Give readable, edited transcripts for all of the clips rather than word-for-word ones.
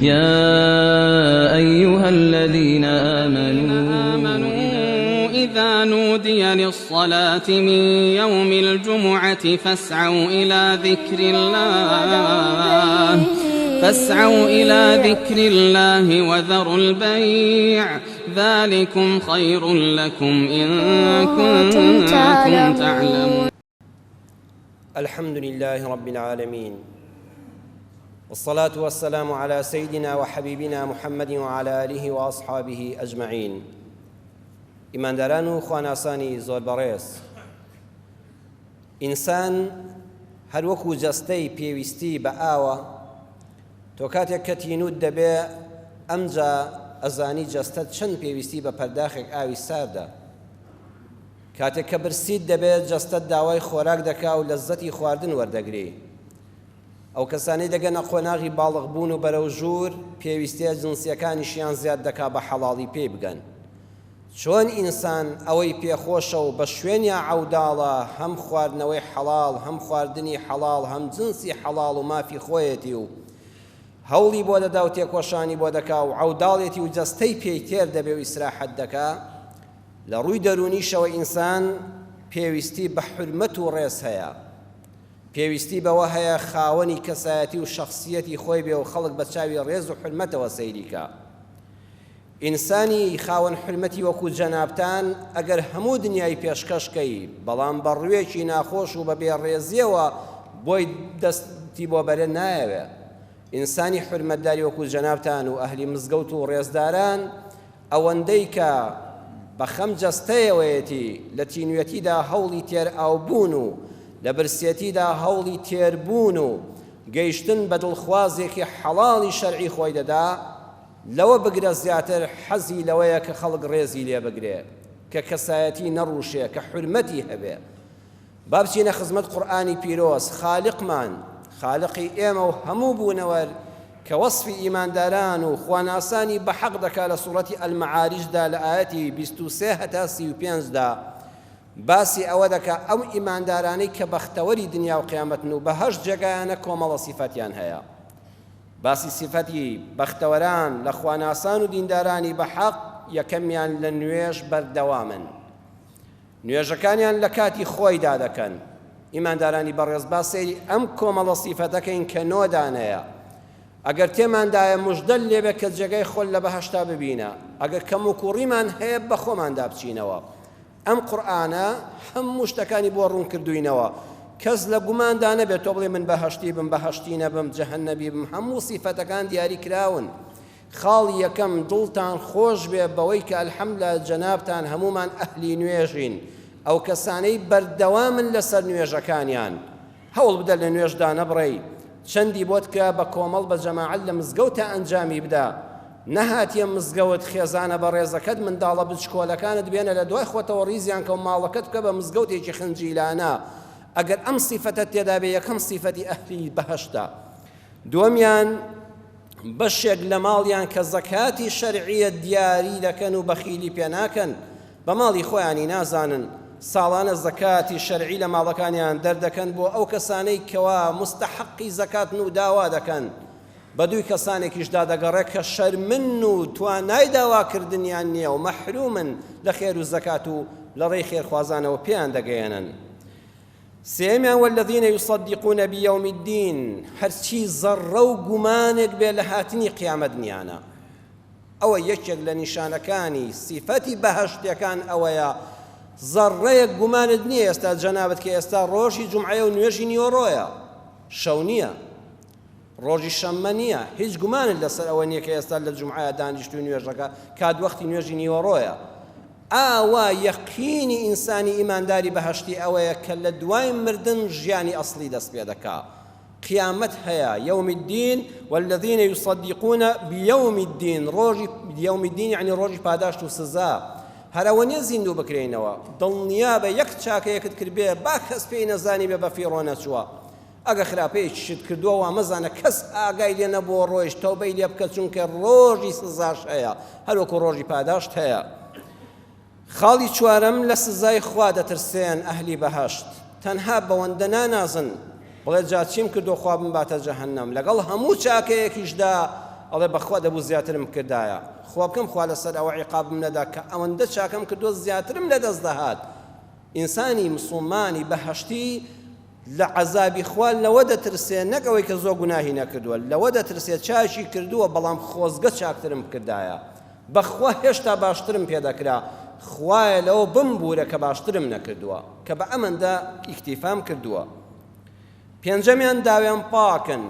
يا أيها الذين آمنوا إذا نودي للصلاة من يوم الجمعة فاسعوا إلى ذكر الله فاسعوا إلى ذكر الله وذروا البيع ذلكم خير لكم إن كنتم تعلمون. الحمد لله رب العالمين والصلاة والسلام على سيدنا وحبيبنا محمد وعلى آله وأصحابه أجمعين. ئیمانداران و خواناسانی زۆر بەڕێز، ئینسان هەروەکو جەستەی پێویستی بە ئاوە، تۆ کاتێک کە تینوت دەبێ ئەمجا ئەزانی جەستەت چەند پێویستی بە پەرداخێک ئاوی ساردە. کاتێک کە برسیت دەبێت جەستەت داوای خۆراک دەکا و لەززەتی خواردن وەردەگری. ئەو کەسانەی دەگەنە قۆناغی باڵغ بوون و بەرەو ژوور، پێویستیە جنسیەکانیشیان زیاد دەکا بە حەڵاڵی پێی بگەن. چۆن ئینسان ئەوەی پێ خۆشە و بە شوێنیا عەوداڵە هەم خواردنەوەی حەڵاڵ هەم خواردنی حەڵاڵ هەم جنسی حەڵاڵ و مافی خۆیەتی و هەوڵی بۆ دەدا و تێکۆشانی بۆ دەکا و عەوداڵێتی و جەستەی پێی تێر دەبێ و ئیسراحەت دەکا، لە ڕووی دەروونیشەوە ئینسان پێویستی بە حورمەت و ڕێز هەیە، پێویستی بەوە هەیە خاوەنی کەسایەتی و شەخسییەتی خۆی بێ و خەڵک بە چاوی ڕێز و حورمەتەوە سەیری کا. ئینسانی خاوەن حورمەتی وەکوو جەنابتان ئەگەر هەموو دنیای پێشکەش کەی، بەڵام بە ڕووێکی ناخۆش و بە بێڕێزییەوە بۆی دەستی بۆ بەرێ نایەوێ. ئینسانی حورمەتداری وەکوو جەنابتان و ئەهلی مزگەوت و ڕێزداران ئەوەندەی کە بە خەم جەستەیەوەیەتی، لە تینوێتیدا هەوڵی تێرئاوبوون و لە برسێتیدا هەوڵی تێربوون و گەیشتن بە دڵخوازێکی حەڵاڵی شەرعی خۆی دەدا، لەوە بگرە زیاتر حەزی لەوەیە کە خەڵک ڕێزی لێ بگرێ، کە کەسایەتی نەڕووشێ، کە حورمەتی هەبێ. با بچینە خزمەت قورئانی پیرۆز، خالقمان، خالقی ئێمە و هەموو بوونەوەر کە وەسفی ئیمانداران و خواناسانی بە حەق دەکا لە سوڕەتی المعارج دا لە ئایەتی 23 هەتا 35 دا باسی ئەوە دەکا ئەو ئیماندارانەی کە بەختەوەری دنیا و قیامەتن و بەهەشت جێگایانە کۆمەڵە سیفەتیان هەیە. باسی سیفەتی بەختەوەران لە خواناسان و دیندارانی بە حەق یەکەمیان لە نوێژ بەردەوامن. نوێژەکانیان لە کاتی خۆیدا دەکەن. ئیماندارانی بەڕێز با سەیری ئەم کۆمەڵە سیفەتە کەین کە نۆ دانەیە. ئەگەر تێماندایە مژدەت لێبێ کە جێگای خۆت لە بەهەشتا ببینە. ئەگەر کەموکوڕیمان هەیە بە خۆماندا بچینەوە. ئەم قورئانە هەموو شتەکانی بۆ ڕوون کردووینەوە. کەس لە گوماندا نەبێت تۆ بڵێ من بەهەشتی بم، بەهەشتی نەبم، جەهەنەبی بم، هەموو سیفەتەکان دیاری کراون. خاڵی یەکەم، دڵتان خۆش بێ بەوەی کە الحمدللە جەنابتان هەموومان ئەهلی نوێژین، ئەو کەسانەی بەردەوامن لەسەر نوێژەکانیان، هەوڵ بدە لە نوێژ دانەبڕێی، چەندی بۆت کرا بە کۆمەڵ بە جەماعەت لە مزگەوتا ئەنجامی بدە، نەهاتیە مزگەوت خێزانە بەڕێزەکەت منداڵە بچکۆلەکانت بێنە لە دوای خۆتەوە ڕیزیان کە و ماڵەکەت بکە بە مزگەوتێکی خنجیلانە، ئەگەر ئەم سیفەتەت تێدا بێ یەکەم سیفەتی ئەهلی بەهەشتە. دووەمیان، بەشێک لە ماڵیان کە زەکاتی شەرعیە دیاری دەکەن و بەخیلی پێ ناکەن، بە ماڵی خۆیانی نازانن، ساڵانە زەکاتی شەرعی لە ماڵەکانیان دەردەکەن بۆ ئەو کەسانەی کەوا موستەحەقی زەکاتن و داوا دەکەن، بەدووی کەسانێکیشدا دەگەڕێ کە شەرمن و توانای داواکردنیان نییە و مەحرومن لە خێر و زەکات و لە ڕێی خێرخوازانەوە پێیان دەگەیەنن. سێیەمیان والذین یصدقون بیوم الدین هەرچی زەڕڕە و گومانێک بێ لە هاتنی قیامەت نیانە. ئەوە یەکێک لە نیشانەکانی سیفەتی بەهەشتیەکان ئەوەیە زەڕڕەیەک گومانت نییە ئێستا جەنابت کە ئێستا ڕۆژی جومعەیە و نوێژی نیوەڕۆیە شەو نییە ڕۆژی شەممە نییە هیچ گومانت لەسەر ئەوە نییە کە ئێستا لە جومعەیە دانیشتووی نوێژەکە کات وەختی نوێژی نیوەڕۆیە ئاوا یەقینی ئینسانی ئیمانداری بەهەشتی ئەوەیە کە لە دوای مردن ژیانی ئەسڵی دەست پێ دەکا قیامەت هەیە یوم الدین والذین یصدقون بیوم الدین ڕۆژی یوم الدین یعنی ڕۆژی پاداشت و سزا هەر ئەوە نییە زیندوو بکرێینەوە دڵنیابە یەک چاکەیەکت کردبێ با کەس پێی نەزانیبێ بە فیڕۆ نەچووە ئەگە خراپەیەکیشت کردووە وامەزانە کەس ئاگای لێ نەبووە ڕۆیشت تەوبەی لێ بکە چونکە ڕۆژی سزاش هەیە هەروەکو ڕۆژی پاداشت هەیە. خاڵی چوارەم لە سزای خوا دەترسێن ئەهلی بەهەشت تەنها بەوەندە نانازن بڵێ جا چیم کردووە خوا بمباتە جەهەنەم لەگەڵ هەموو چاکەیەکیشدا. ئەڵێ بەخوا دەبوو زیاترم بکردایە، خوا بکەم خوا لەسەر ئەوە عیقابم نەدا کە ئەوەندە چاکەم کردووە زیاترم لەدەست دەهات. ئینسانی مسوڵمانی بەهەشتی لە عەزابی خوا لەوە دەترسێ نەک ئەوەی کە زۆر گوناهی نەکردووە، لەوە دەترسێ چاکی کردووە بەڵام خۆزگە چاکترم بکردایە، بەخوا هێشتا باشترم پێ دەکرا، خوایە لەوە بمبوورە کە باشترم نەکردووە، کە بە ئەمەندە ئیکتیفام کردووە. پێنجەمیان داوێن پاکن،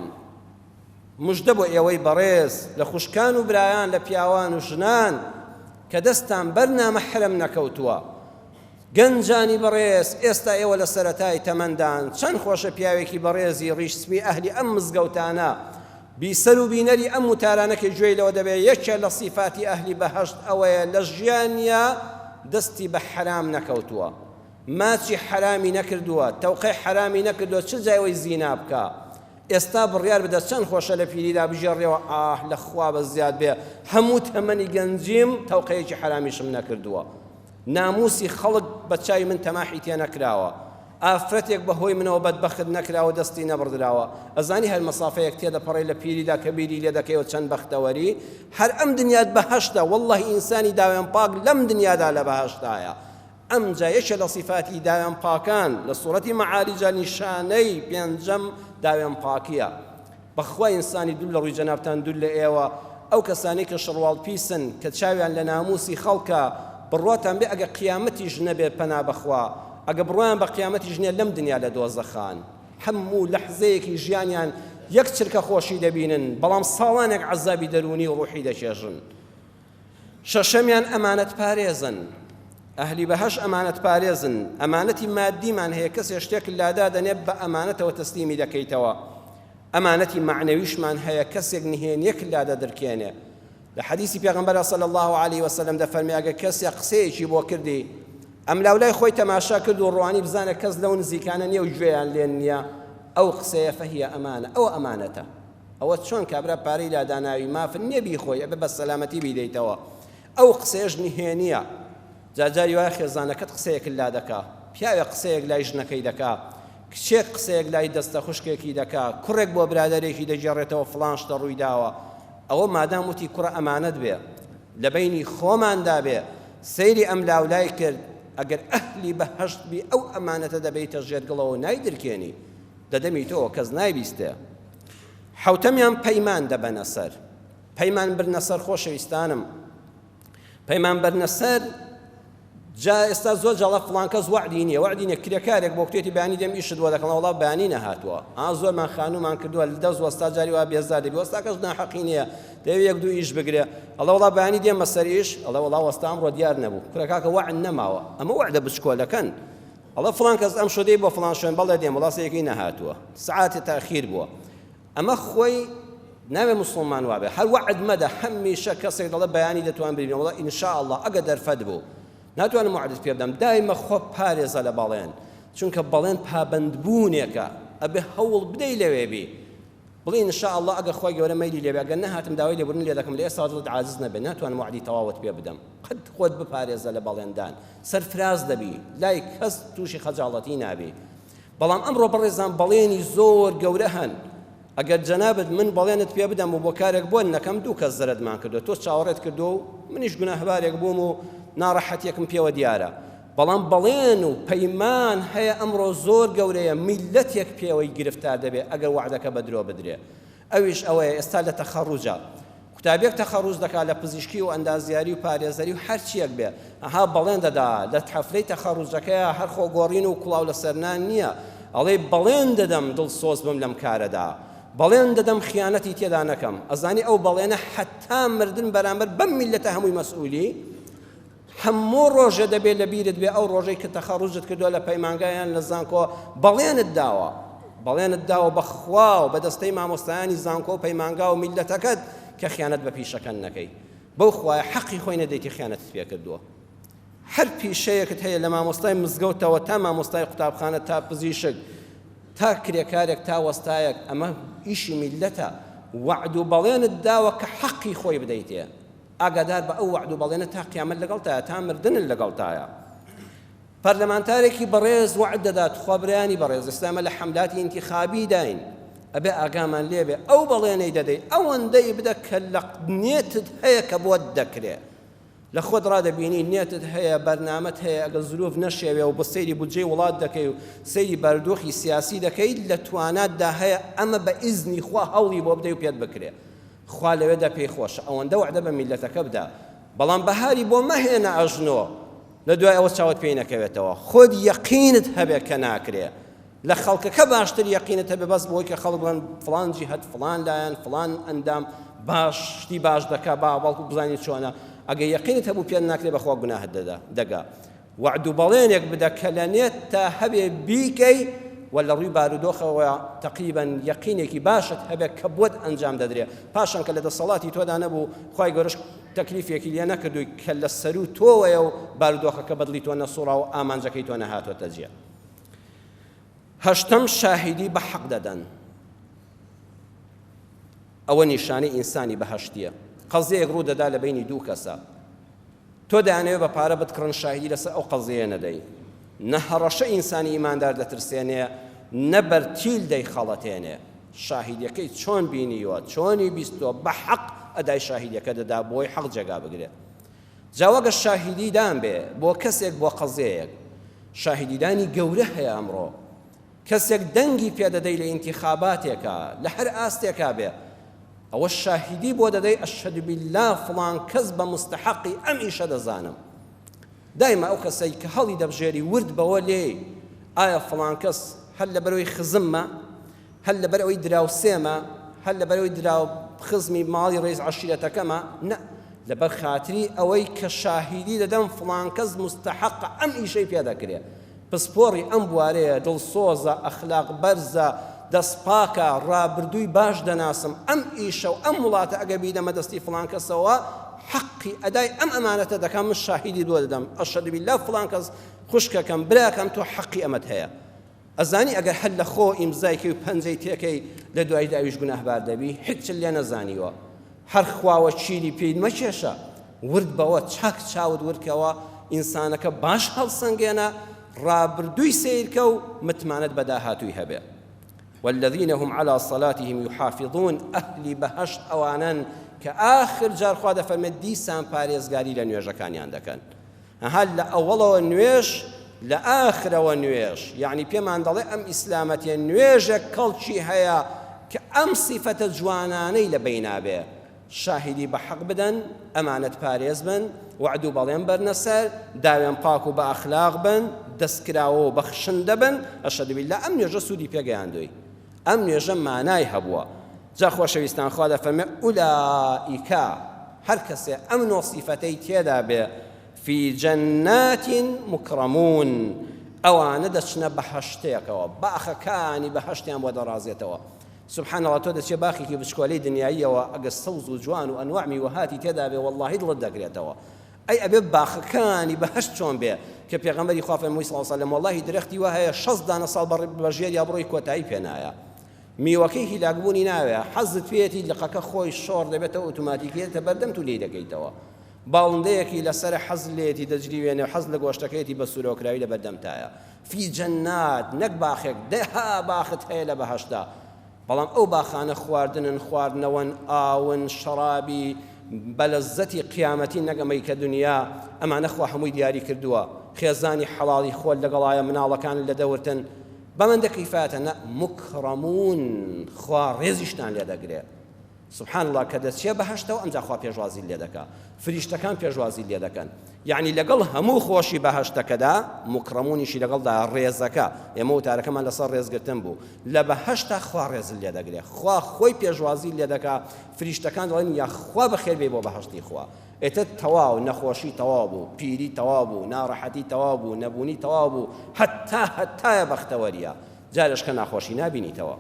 مژدە بۆ ئێوەی بەڕێز لە خوشکان و برایان لە پیاوان و ژنان کە دەستتان بەر نامەحرەم نەکەوتووە، گەنجانی بەڕێز ئێستا ئێوە لە سەرەتای تەمەندان، چەند خۆشە پیاوێکی بەڕێزی ڕیش سپی ئەهلی ئەم مزگەوتانە بیسەر و بینەری ئەم وتارانە کە گوێی لەوە دەبێت یەکێ لە سیفاتی ئەهلی بەهەشت ئەوەیە لە ژیانیا دەستی بە حەرام نەکەوتووە ماچی حەرامی نەکردووە تەوقەی حەرامی نەکردووە چ جای ئەوەی زینا بکا ئێستا بڕیار بدە چەند خۆشە لە پیریدا بگێڕیەوە ئاه لە خوا بە زیاد بێ هەموو تەمەنی گەنجیم تەوقەیەکی حەرامیشم نەکردووە ناموسی خەڵک بە چاوی من تەماحی تێ نەکراوە ئافرەتێک بە هۆی منەوە بەدبەخت نەکراوە دەستی نەبڕدراوە ئەزانی هەر مەسافەیەک تێدەپەڕێ لە پیریدا کە بیری لێ دەکەیەوە چەند بەختەوەری هەر ئەم دنیات بەهەشتە واللهی ئینسانی داوێن پاک لەم دنیادا لە بەهەشتایە ئەمجا یەکێ لە سیفاتی داوێن پاکان لە سوڕەتی مەعاریجا نیشانەی پێنجەم داوێن پاکیە بەخوا ئینسانی دوور لە ڕووی جەنابتان دوور لە ئێوە ئەو کەسانەی کە شڕواڵ پیسن کە چاویان لە ناموسی خەڵکە بڕواتان بێ ئەگە قیامەتیش نەبێت پەنا بەخوا ئەگە بڕوایان بە قیامەتیش نییە لەم دنیا لە دۆزەخان هەموو لەحزەیەکی ژیانیان یەک چرکە خۆشی دەبینن بەڵام ساڵانێک عەزابی دەروونی و ڕوحی دەچێژن شەشەمیان ئەمانەت پارێزن ئەهلی بەهەش ئەمانەت پارێزن ئەمانەتی مادیمان هەیە کەسێ شتێک لادا دەنێ بە ئەمانەتەوە تەسلیمی دەکەیتەوە ئەمانەتی مەعنەویشمان هەیە کەسێک نهێنیەک لادا درکێنێ لە حەدیسی پێغەمبەر صلی الله علیه وسلم دەفەرمێ ئەگەر کەسێک قسەیەکی بۆ کردی ئەم لاولای خۆی تەماشا کرد و ڕوانی بزانە کەس لەو نزیکانە نییە و گوێیان لێ نییە ئەو قسەیە فهیە ئەمانە ئەوە ئەمانەتە ئەوە چۆن کابرا پارەی لاداناوی مافت نیە بیخۆی ئەبێ بە سەلامەتی بیدەیتەوە ئەو قسەیەش نهێنیە جا جاری وایە خێزانەکەت قسەیەکت لا دەکا پیاوێک قسەیەک لای ژنەکەی دەکا کچێک قسەیەک لای دەستە خوشکێکی دەکا کوڕێک بۆ برادەرێکی دەگێڕێتەوە فڵان شتە ڕووی داوە ئەوە مادام وتی کوڕە ئەمانەت بێ لە بەینی خۆماندا بێ سەیری ئەم لاولای کرد ئەگەر ئەهلی بەهەشت بی ئەو ئەمانەتە دەبەیتە ژێر گڵەوە نایدرکێنی دەدەمی تۆ کەس نایبیستێ. حەوتەمیان پەیمان دەبەنە سەر. پەیمان بردنە سەر خۆشەویستانم. پەیمان بەرنە سەر جا ئێستا زۆر جاڵە فڵان کەس وەعدی نییە وەعدی نییە کرێکارێک بۆ کتێتی بەیانی دێم ئیشت بۆ دەکەم وەڵا بەیانی نەهاتووە ئا زۆرمان خانوومان کردووە لە دەست وەستا جاری وا بێزار دەبی وەستاکەش ناحەقی نییە دەیەوێ یەک دوو ئیش بگرێ ئەڵێ وەڵا بەیانی دێمە سەر ئیش ئەڵێ وەڵا وەستا ئەمڕۆ دیار نەبوو کورە کاکە وەعد نەماوە ئەمە وەعدە بچکۆلەکەن ئەڵێ فڵان کەس ئەمشۆ دێی بۆ فڵان شوێن بەڵێ دێم وەڵا سەیەکەی نەهاتووە سەعاتێ تاخیر بووە ئەمە خۆی ناوێ مسلمان وابێ هەر وەعد مەدە هەمیشە کەسێک دەڵێ بەیانی دەتوان ببینەوە وەڵا إن شاء الله ئەگە دەرفەت بوو ناتوانم وەعدت پێ بدەم دایمە خۆ پارێزە لە بەڵێن چونکە بەڵێن پابەندبوونێکە ئەبێ هەوڵ بدەی لەوێ بی بڵێ ان شاء اللە ئەگەر خوای گەورە مەیلی لێبێ ئەگەر نەهاتم داوای لێبوردن لێ دەکەم لە ئێستاوە دڵت عاجز نەبێ ناتوانم وەعدی تەواوت پێ بدەم قەت خۆت بپارێزە لە بەڵێندان سەرفراز دەبی لای کەس تووشی خەجاڵەتی نابی بەڵام ئەمڕۆ بەڕێزان بەڵێنی زۆر گەورە هەن ئەگەر جەنابت من بەڵێنت پێ بدەم و بۆ کارێک بۆن نەکەم دوو کەس زەرەدمان کردو تۆ چاوەڕێت کردو و منیش گوناهبارێک بووم و ناڕەحەتێکم پێوە دیارە بەڵام بەڵێن و پەیمان هەیە ئەمڕۆ زۆر گەورەیە میللەتێک پێوەی گرفتار دەبێ ئەگەر وەعدەکە بە درۆ بدرێ ئەویش ئەوەیە ئێستا لە تەخەڕوجە قوتابیەک تەخەڕوج دەکا لە پزیشکی و ئەندازیاری و پارێزەری و هەرچیەک بێ ئەها بەڵێن دەدا لە حەفلەی تەخەڕوجەکەیا هەر خۆگۆڕین و کوڵاو لەسەرنان نییە ئەڵێ بەڵێن دەدەم دڵسۆز بم لەم کارەدا بەڵێن دەدەم خیانەتی تێدا نەکەم ئەزانی ئەو بەڵێنە حەتا مردن بەرامبەر بەم میللەتە هەمووی مەسئولی هەموو ڕۆژێ دەبێ لە بیرت بێ ئەو ڕۆژەی کە تەخەڕوجت کردووە لە پەیمانگا یان لە زانکۆ بەڵێنت داوە بەڵێنت داوە بە خوا و بە دەستەی مامۆستایانی زانکۆ و پەیمانگا و میللەتەکەت کە خیانەت بە پیشەکەن نەکەی بەو خوایە حەقی خۆی نەدەیتی خیانەتت پێ کردووە هەر پیشەیەکت هەیە لە مامۆستای مزگەوتەوە تا مامۆستای قوتابخانە تا پزیشک تا کرێکارێک تا وەستایەک ئەمە ئیشی میللەتە وەعد و بەڵێنت داوە کە حەقی خۆی بدەیتێ ئاگادار بە ئەو وەعد و بەڵێنە تا قیامەت لەگەڵتایە تا مردنت لەگەڵتایە. پەرلەمانتارێکی بەڕێز وەعد دەدات تخوا برایانی بەڕێز ئێستا ئێمە لە حەملاتی ئینتیخابیداین. ئەبێ ئاگامان لێبێ ئەو بەڵێنەی دەدەی ئەوەندەی بدە کە لە نێتت هەیە کە بۆت دەکرێ. لە خۆت ڕادەبینی نێتت هەیە، بەرنامەت هەیە، ئەگەر زروف نەشێوێ و سەیری بودجەی وڵات دەکەی و سەیری بارودۆخی سیاسی دەکەی لە تواناتدا هەیە ئەمە بە ئیزنی خوا هەوڵی بۆ بدەی و پێت بکرێ. خوا لەوێدا پێی خۆشە ئەوەندە وەعدە بە میللەتەکە بدە بەڵام بەهاری بۆ مەهێنە ئەژنۆ لە دوای ئەوە چاوت پێی نەکەوێتەوە خۆت یەقینت هەبێ کە ناکرێ لە خەڵکەکە باشتر یەقینت هەبێ بەس بۆی کە خەڵک بڵێن فڵان جیهەت فڵان لایەن فڵان ئەندام باش شتی باش دەکا با بەڵکو بزانین چۆنە ئەگەر یەقینت هەبوو پێت ناکرێ بەخوا گوناهت دەدا دەگا وەعد و بەڵێنێک بدە کە لە نێتتا هەبێ بیکەی و لە ڕووی بارودۆخەوە تەقریبەن یەقینێکی باشت هەبێ کە بۆت ئەنجام دەدرێ پاشان کە لە دەسەڵاتی تۆدا نەبوو خوای گەورەش تەکلیفێکی لێ نەکردووی کە لە سەروو تۆوەیە و بارودۆخەکە بەدڵی تۆ نەسوڕا و ئامانجەکەی تۆ نەهاتۆتە جێ. هەشتەم شاهیدی بە حەق دەدەن. ئەوە نیشانەی ئینسانی بەهەشتیە. قەزیەیەک ڕوو دەدا لە بەینی دوو کەسە. تۆ دەیانەوێ بە پارە بتکڕن شاهیدی لەسەر ئەو قەزیەیە نەدەی. نە هەڕەشە ئینسانی ئیماندار دەترسێنێ نە بەرتیل دەیخەڵەتێنێ. شاهیدیەکەی چۆن بینیوە چۆنی بیستوە بە حەق ئەدای شاهیدیەکە دەدا بۆی حەق جێگا بگرێ. جا وەگە شاهیدیدان بێ بۆ کەسێک بۆ قەزیەیەک شاهیدیدانی گەورە هەیە ئەمڕۆ کەسێک دەنگی پێدەدەی لە ئینتیخاباتێکا لە هەر ئاستێکا بێ ئەوە شاهیدی بۆ دەدەی ئەشهد باللە فڵان کەس بە مستحەقی ئەم ئیشە دەزانم دایمە ئەو کەسەی کە هەڵی دەبژێری ورد بەوە لێی ئایا فڵان کەس هەر لەبەرەوەی خزممە هەر لەبەر ئەوەی دراوسێمە، هەر لەبەر ئەوەی دراو خزمی ماڵی ڕەئیس عەشیرەتەکەمە، نە، لەبەر خاتری ئەوەی کە شاهیدی دەدەم فڵان کەس موستەحەقە ئەم ئیشەی پێ دەکرێ، پسپۆڕی ئەم بوارەیە، دڵسۆزە، ئەخلاق بەرزە، دەست پاکە، ڕابردووی باش دەناسم، ئەم ئیشە و ئەم وڵاتە ئەگەر بیدەمە دەستی فڵان کەسەوە حەقی ئەدای ئەم ئەمانەتە دەکا، من شاهیدی بۆ دەدەم، ئەشهەدو بیللا فڵان کەس خوشکەکەم، براکەم تۆ حەقی ئەمەت هەیە. ئەزانی ئەگەر هەر لە خۆ ئیمزای کەی و پەنجەی تێکەی لە دواییدا ئەویش گوناهبار دەبی هیچت لێ نەزانیوە هەر خوا وەکیلی پێیت مەکێشە ورد بەوە چاک چاوت وردکەوە ئینسانەکە باش هەڵسەنگێنە ڕابردووی سەیرکە و متمانەت بە داهاتووی هەبێ والذین هم على صلاتهم يحافظون ئەهلی بەهەشت ئەوانەن کە ئاخر جار خوا دەفەرمێت دیسان پارێزگاری لە نوێژەکانیان دەکەن ئەها لە ئەوەڵەوە نوێژ لە ئاخرەوە نوێژ یەعنی پێمان دەڵێ ئەم ئیسلامەتیە نوێژێک کەڵکی هەیە کە ئەم سیفەتە جوانانەی لە بەینا بێ شاهیدی بە حەق بدەن ئەمانەت پارێز بن وەعد و بەڵێن بەرنە سەر داوێن پاک و بە ئەخلاق بن دەستکراوە و بەخشندە بن ئەشهد باللە ئەم نوێژە سوودی پێگەیاندووی ئەم نوێژە مانای هەبووە. جا خۆشەویستان خوا دەفەرمێ ئولائیک هەر کەسێ ئەم نۆ سیفەتەی تێدا بێ فی جەنات مکرمون ئەوانە دەچنە بەهەشتێکەوە باخەکانی بەهەشتیان بۆ دەڕازێتەوە سبحان الله تۆ دەچێ باخێکی بچکۆلەی دنیاییەوە ئەگەر سەوز و جوان و ئەنواع میوەهاتی تێدا بێ وەڵڵاهی دڵت دەگرێتەوە ئەی ئەبێ باخەکانی بەهەشت چۆن بێ کە پێغەمبەری خوا فەرمووی صلی اللە علیه وسلم وەڵاهی درەختی وا هەیە 60 دانە ساڵ بە ژێریا بڕۆی کۆتایی پێ نایە میوەکەی هیلاکبوونی ناوێ حەزت پێیەتی لقەکە خۆی شۆڕ دەبێتەوە ئۆتۆماتیکیەتە بەردەمت و لێی دەکەیتەوە باڵندەیەکی لەسەر حەز لێتی دەجریوێنێ و حەز لە گۆشتەکەیەتی بە سوورۆکراوی لە بەردەمتایە فی جەنات نەک باخێک دەها باخت هەیە لە بەهەشتا بەڵام ئەو باخانە خواردنن، خواردنەوەن، ئاون، شەڕابی بەلەززەتی قیامەتین نەک ئەمەی کە دونیا، ئەمانە خوا هەمووی دیاری کردووە، خێزانی حەڵاڵی خۆت لەگەڵایە مناڵەکانت لە دەورتن، بەمەندە کیفایەتە نە، مکرمون، خوا ڕێزیشتان لێ دەگرێ. سبحان اللە کە دەچیە بەهەشتەوە ئەمجا خوا پێشوازیت لێ دەکا فریشتەکان پێشوازیت لێ دەکەن یعنی لەگەڵ هەموو خۆشی بەهەشتەکەدا مکڕەمونیشی لەگەڵدا ڕێزەکە ئێمە وتارەکەمان لەسەر ڕێزگرتن بوو لە بەهەشتا خوا ڕێزت لێ دەگرێ خوا خۆی پێشوازی لێ دەکا فریشتەکان دەڵێن یاخوا بەخێر بێی بۆ بەهەشتی خوا ئێتر تەواو نەخۆشی تەواو بوو پیری تەواو بوو ناڕەحەتی تەواو بوو نەبوونی تەواو بوو هەتا هەتایە بەختەوەریە جارێش کە ناخۆشی نابینیتەوە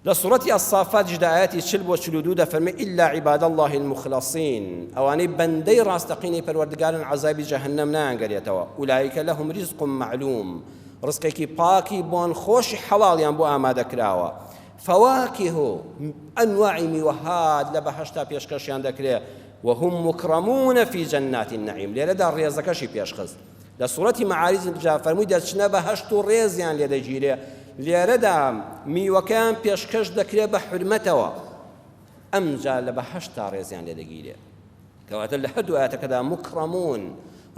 لە سوڕەتی الصافات یشدا ئایەتی 40 بۆ 42 دەفەرمێ الا عباد اللە المخلصین ئەوانەی بەندەی ڕاستەقینەی پەروەردگارن عەزابی جەهەنەم نایانگەرێتەوە اولئک لهم رزق معلوم ڕزقێکی پاکی بۆن خۆشی حەڵاڵیان بۆ ئامادە کراوە فواکه ئەنواعی میوەهات لە بەهەشتا پێشکەشیان دەکرێ وهم مکرمون فی جنات النعیم لێرەدا ڕێزەکەشی پێشخست لە سوڕەتی مەعاریج جا فەرمووی دەچنە بەهەشت و ڕێزیان لێ دەگیرێ. لێرەدا میوەکەیان پێشکەش دەکرێ بە حورمەتەوە، ئەمجا لە بەهەشتا ڕێزیان لێ دەگیرێ. کەواتە لە هەردوو ئایەتەکەدا مکرمون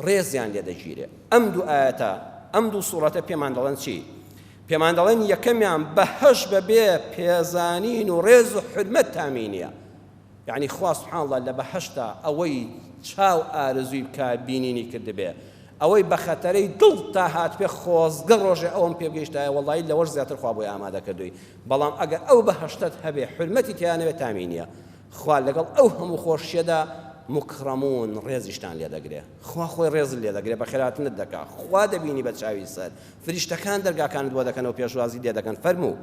ڕێزیان لێ دەگیرێ. ئەم دوو ئایەتە، ئەم دوو سوڕەتە پێمان دەڵێن چی؟ پێمان دەڵێن یەکەمیان بەهەشت بەبێ پێزانین و ڕێز و حورمەت تامی نییە. یەعنی خوا سبحان اللە لە بەهەشتا ئەوەی چاو ئارەزووی بکا بینینی کردبێ ئەوەی بە خەتەرەی دڵ تا هاتبێ خۆزگە ڕۆژێ ئەوەم پێ بگەیشتایە وەڵایی لەوەش زیاتر خوا بۆی ئامادە کردووی بەڵام ئەگەر ئەو بەهەشتەت هەبێ حورمەتی تیا نەبێ تامی نییە خوا لەگەڵ ئەو هەموو خۆشیەدا مکرمون ڕێزیشتان لێ دەگرێ خوا خۆی ڕێزت لێ دەگرێ بەخێرهاتنت دەکا خوا دەبینی بە چاوی سەر فریشتەکان دەرگاکانت بۆ دەکەنەوە پێشوازی لێ دەکەن فەرموو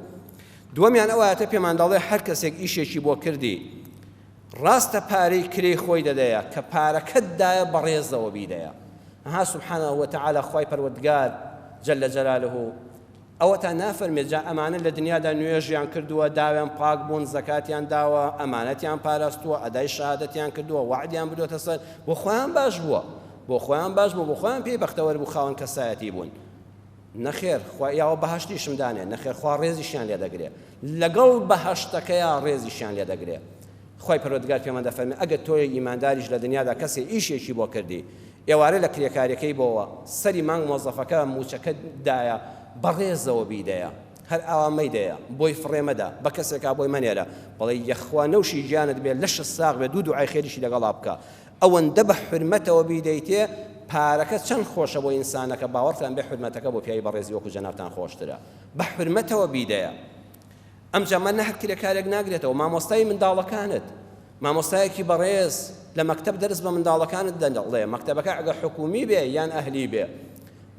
دووەمیان ئەو ئایەتە پێمان دەڵێ هەر کەسێک ئیشێکی بۆ کردی ڕاستە پارەی کرێی خۆی دەدەیە کە پارەکەت دایە بەڕێزەوە بیدەیە ها سبحانه وتعالی خوای پەروەردگار جل جلاله ئەوەتا نافەرمێ جا ئەمانە لە دنیادا نوێژیان کردووە داوێن پاک بوون زەکاتیان داوە ئەمانەتیان پاراستووە ئەدای شەهادەتیان کردووە وەعدیان بدۆتە سەر بۆ خۆیان باش بووە بۆ خۆیان باش بوو بۆ خۆیان پێی بەختەوەر بوو خاوەن کەسایەتی بوون نەخێر خوا یاوە بەهەشتیشم دانێ نەخێر خوا ڕێزیشیان لێ دەگرێ لەگەڵ بەهەشتەکەیا ڕێزیشیان لێ دەگرێ خوای پەروەردگار پێمان دەفەرمێ ئەگەر تۆی ئیمانداریش لە دنیادا کەسێ ئیشێکی بۆ کردی ئێوارە لە کرێکاریەکەی بۆوە سەری مانگ مۆزەفەکە موچەکەت دایە بەڕێزەوە بیدەیە هەر ئاوا مەیدەیە بۆی فڕێ مەدە بە کەسێکا بۆی مەنێرە بەڵێ یەخوا نەوشی گیانت بێ لەشت ساغ بێ دوو دوعای خێریشی لەگەڵا بکە ئەوەندە بە حورمەتەوە بیدەیتێ پارەکە چەند خۆشە بۆ ئینسانەکە باوەڕتان بێ حورمەتەکە بۆ پیاوی بەڕێزی وەکو جەنابتان خۆشترە بە حورمەتەوە بیدەیە ئەمجا مە نە هەر کرێکارێک ناگرێتەوە مامۆستای منداڵەکانت مامۆستایەکی بەڕێز لە مەکتەب دەرس بە منداڵەکانت دەڵێ مەکتەبەکە ئەگە حکومی بێ یان ئەهلی بێ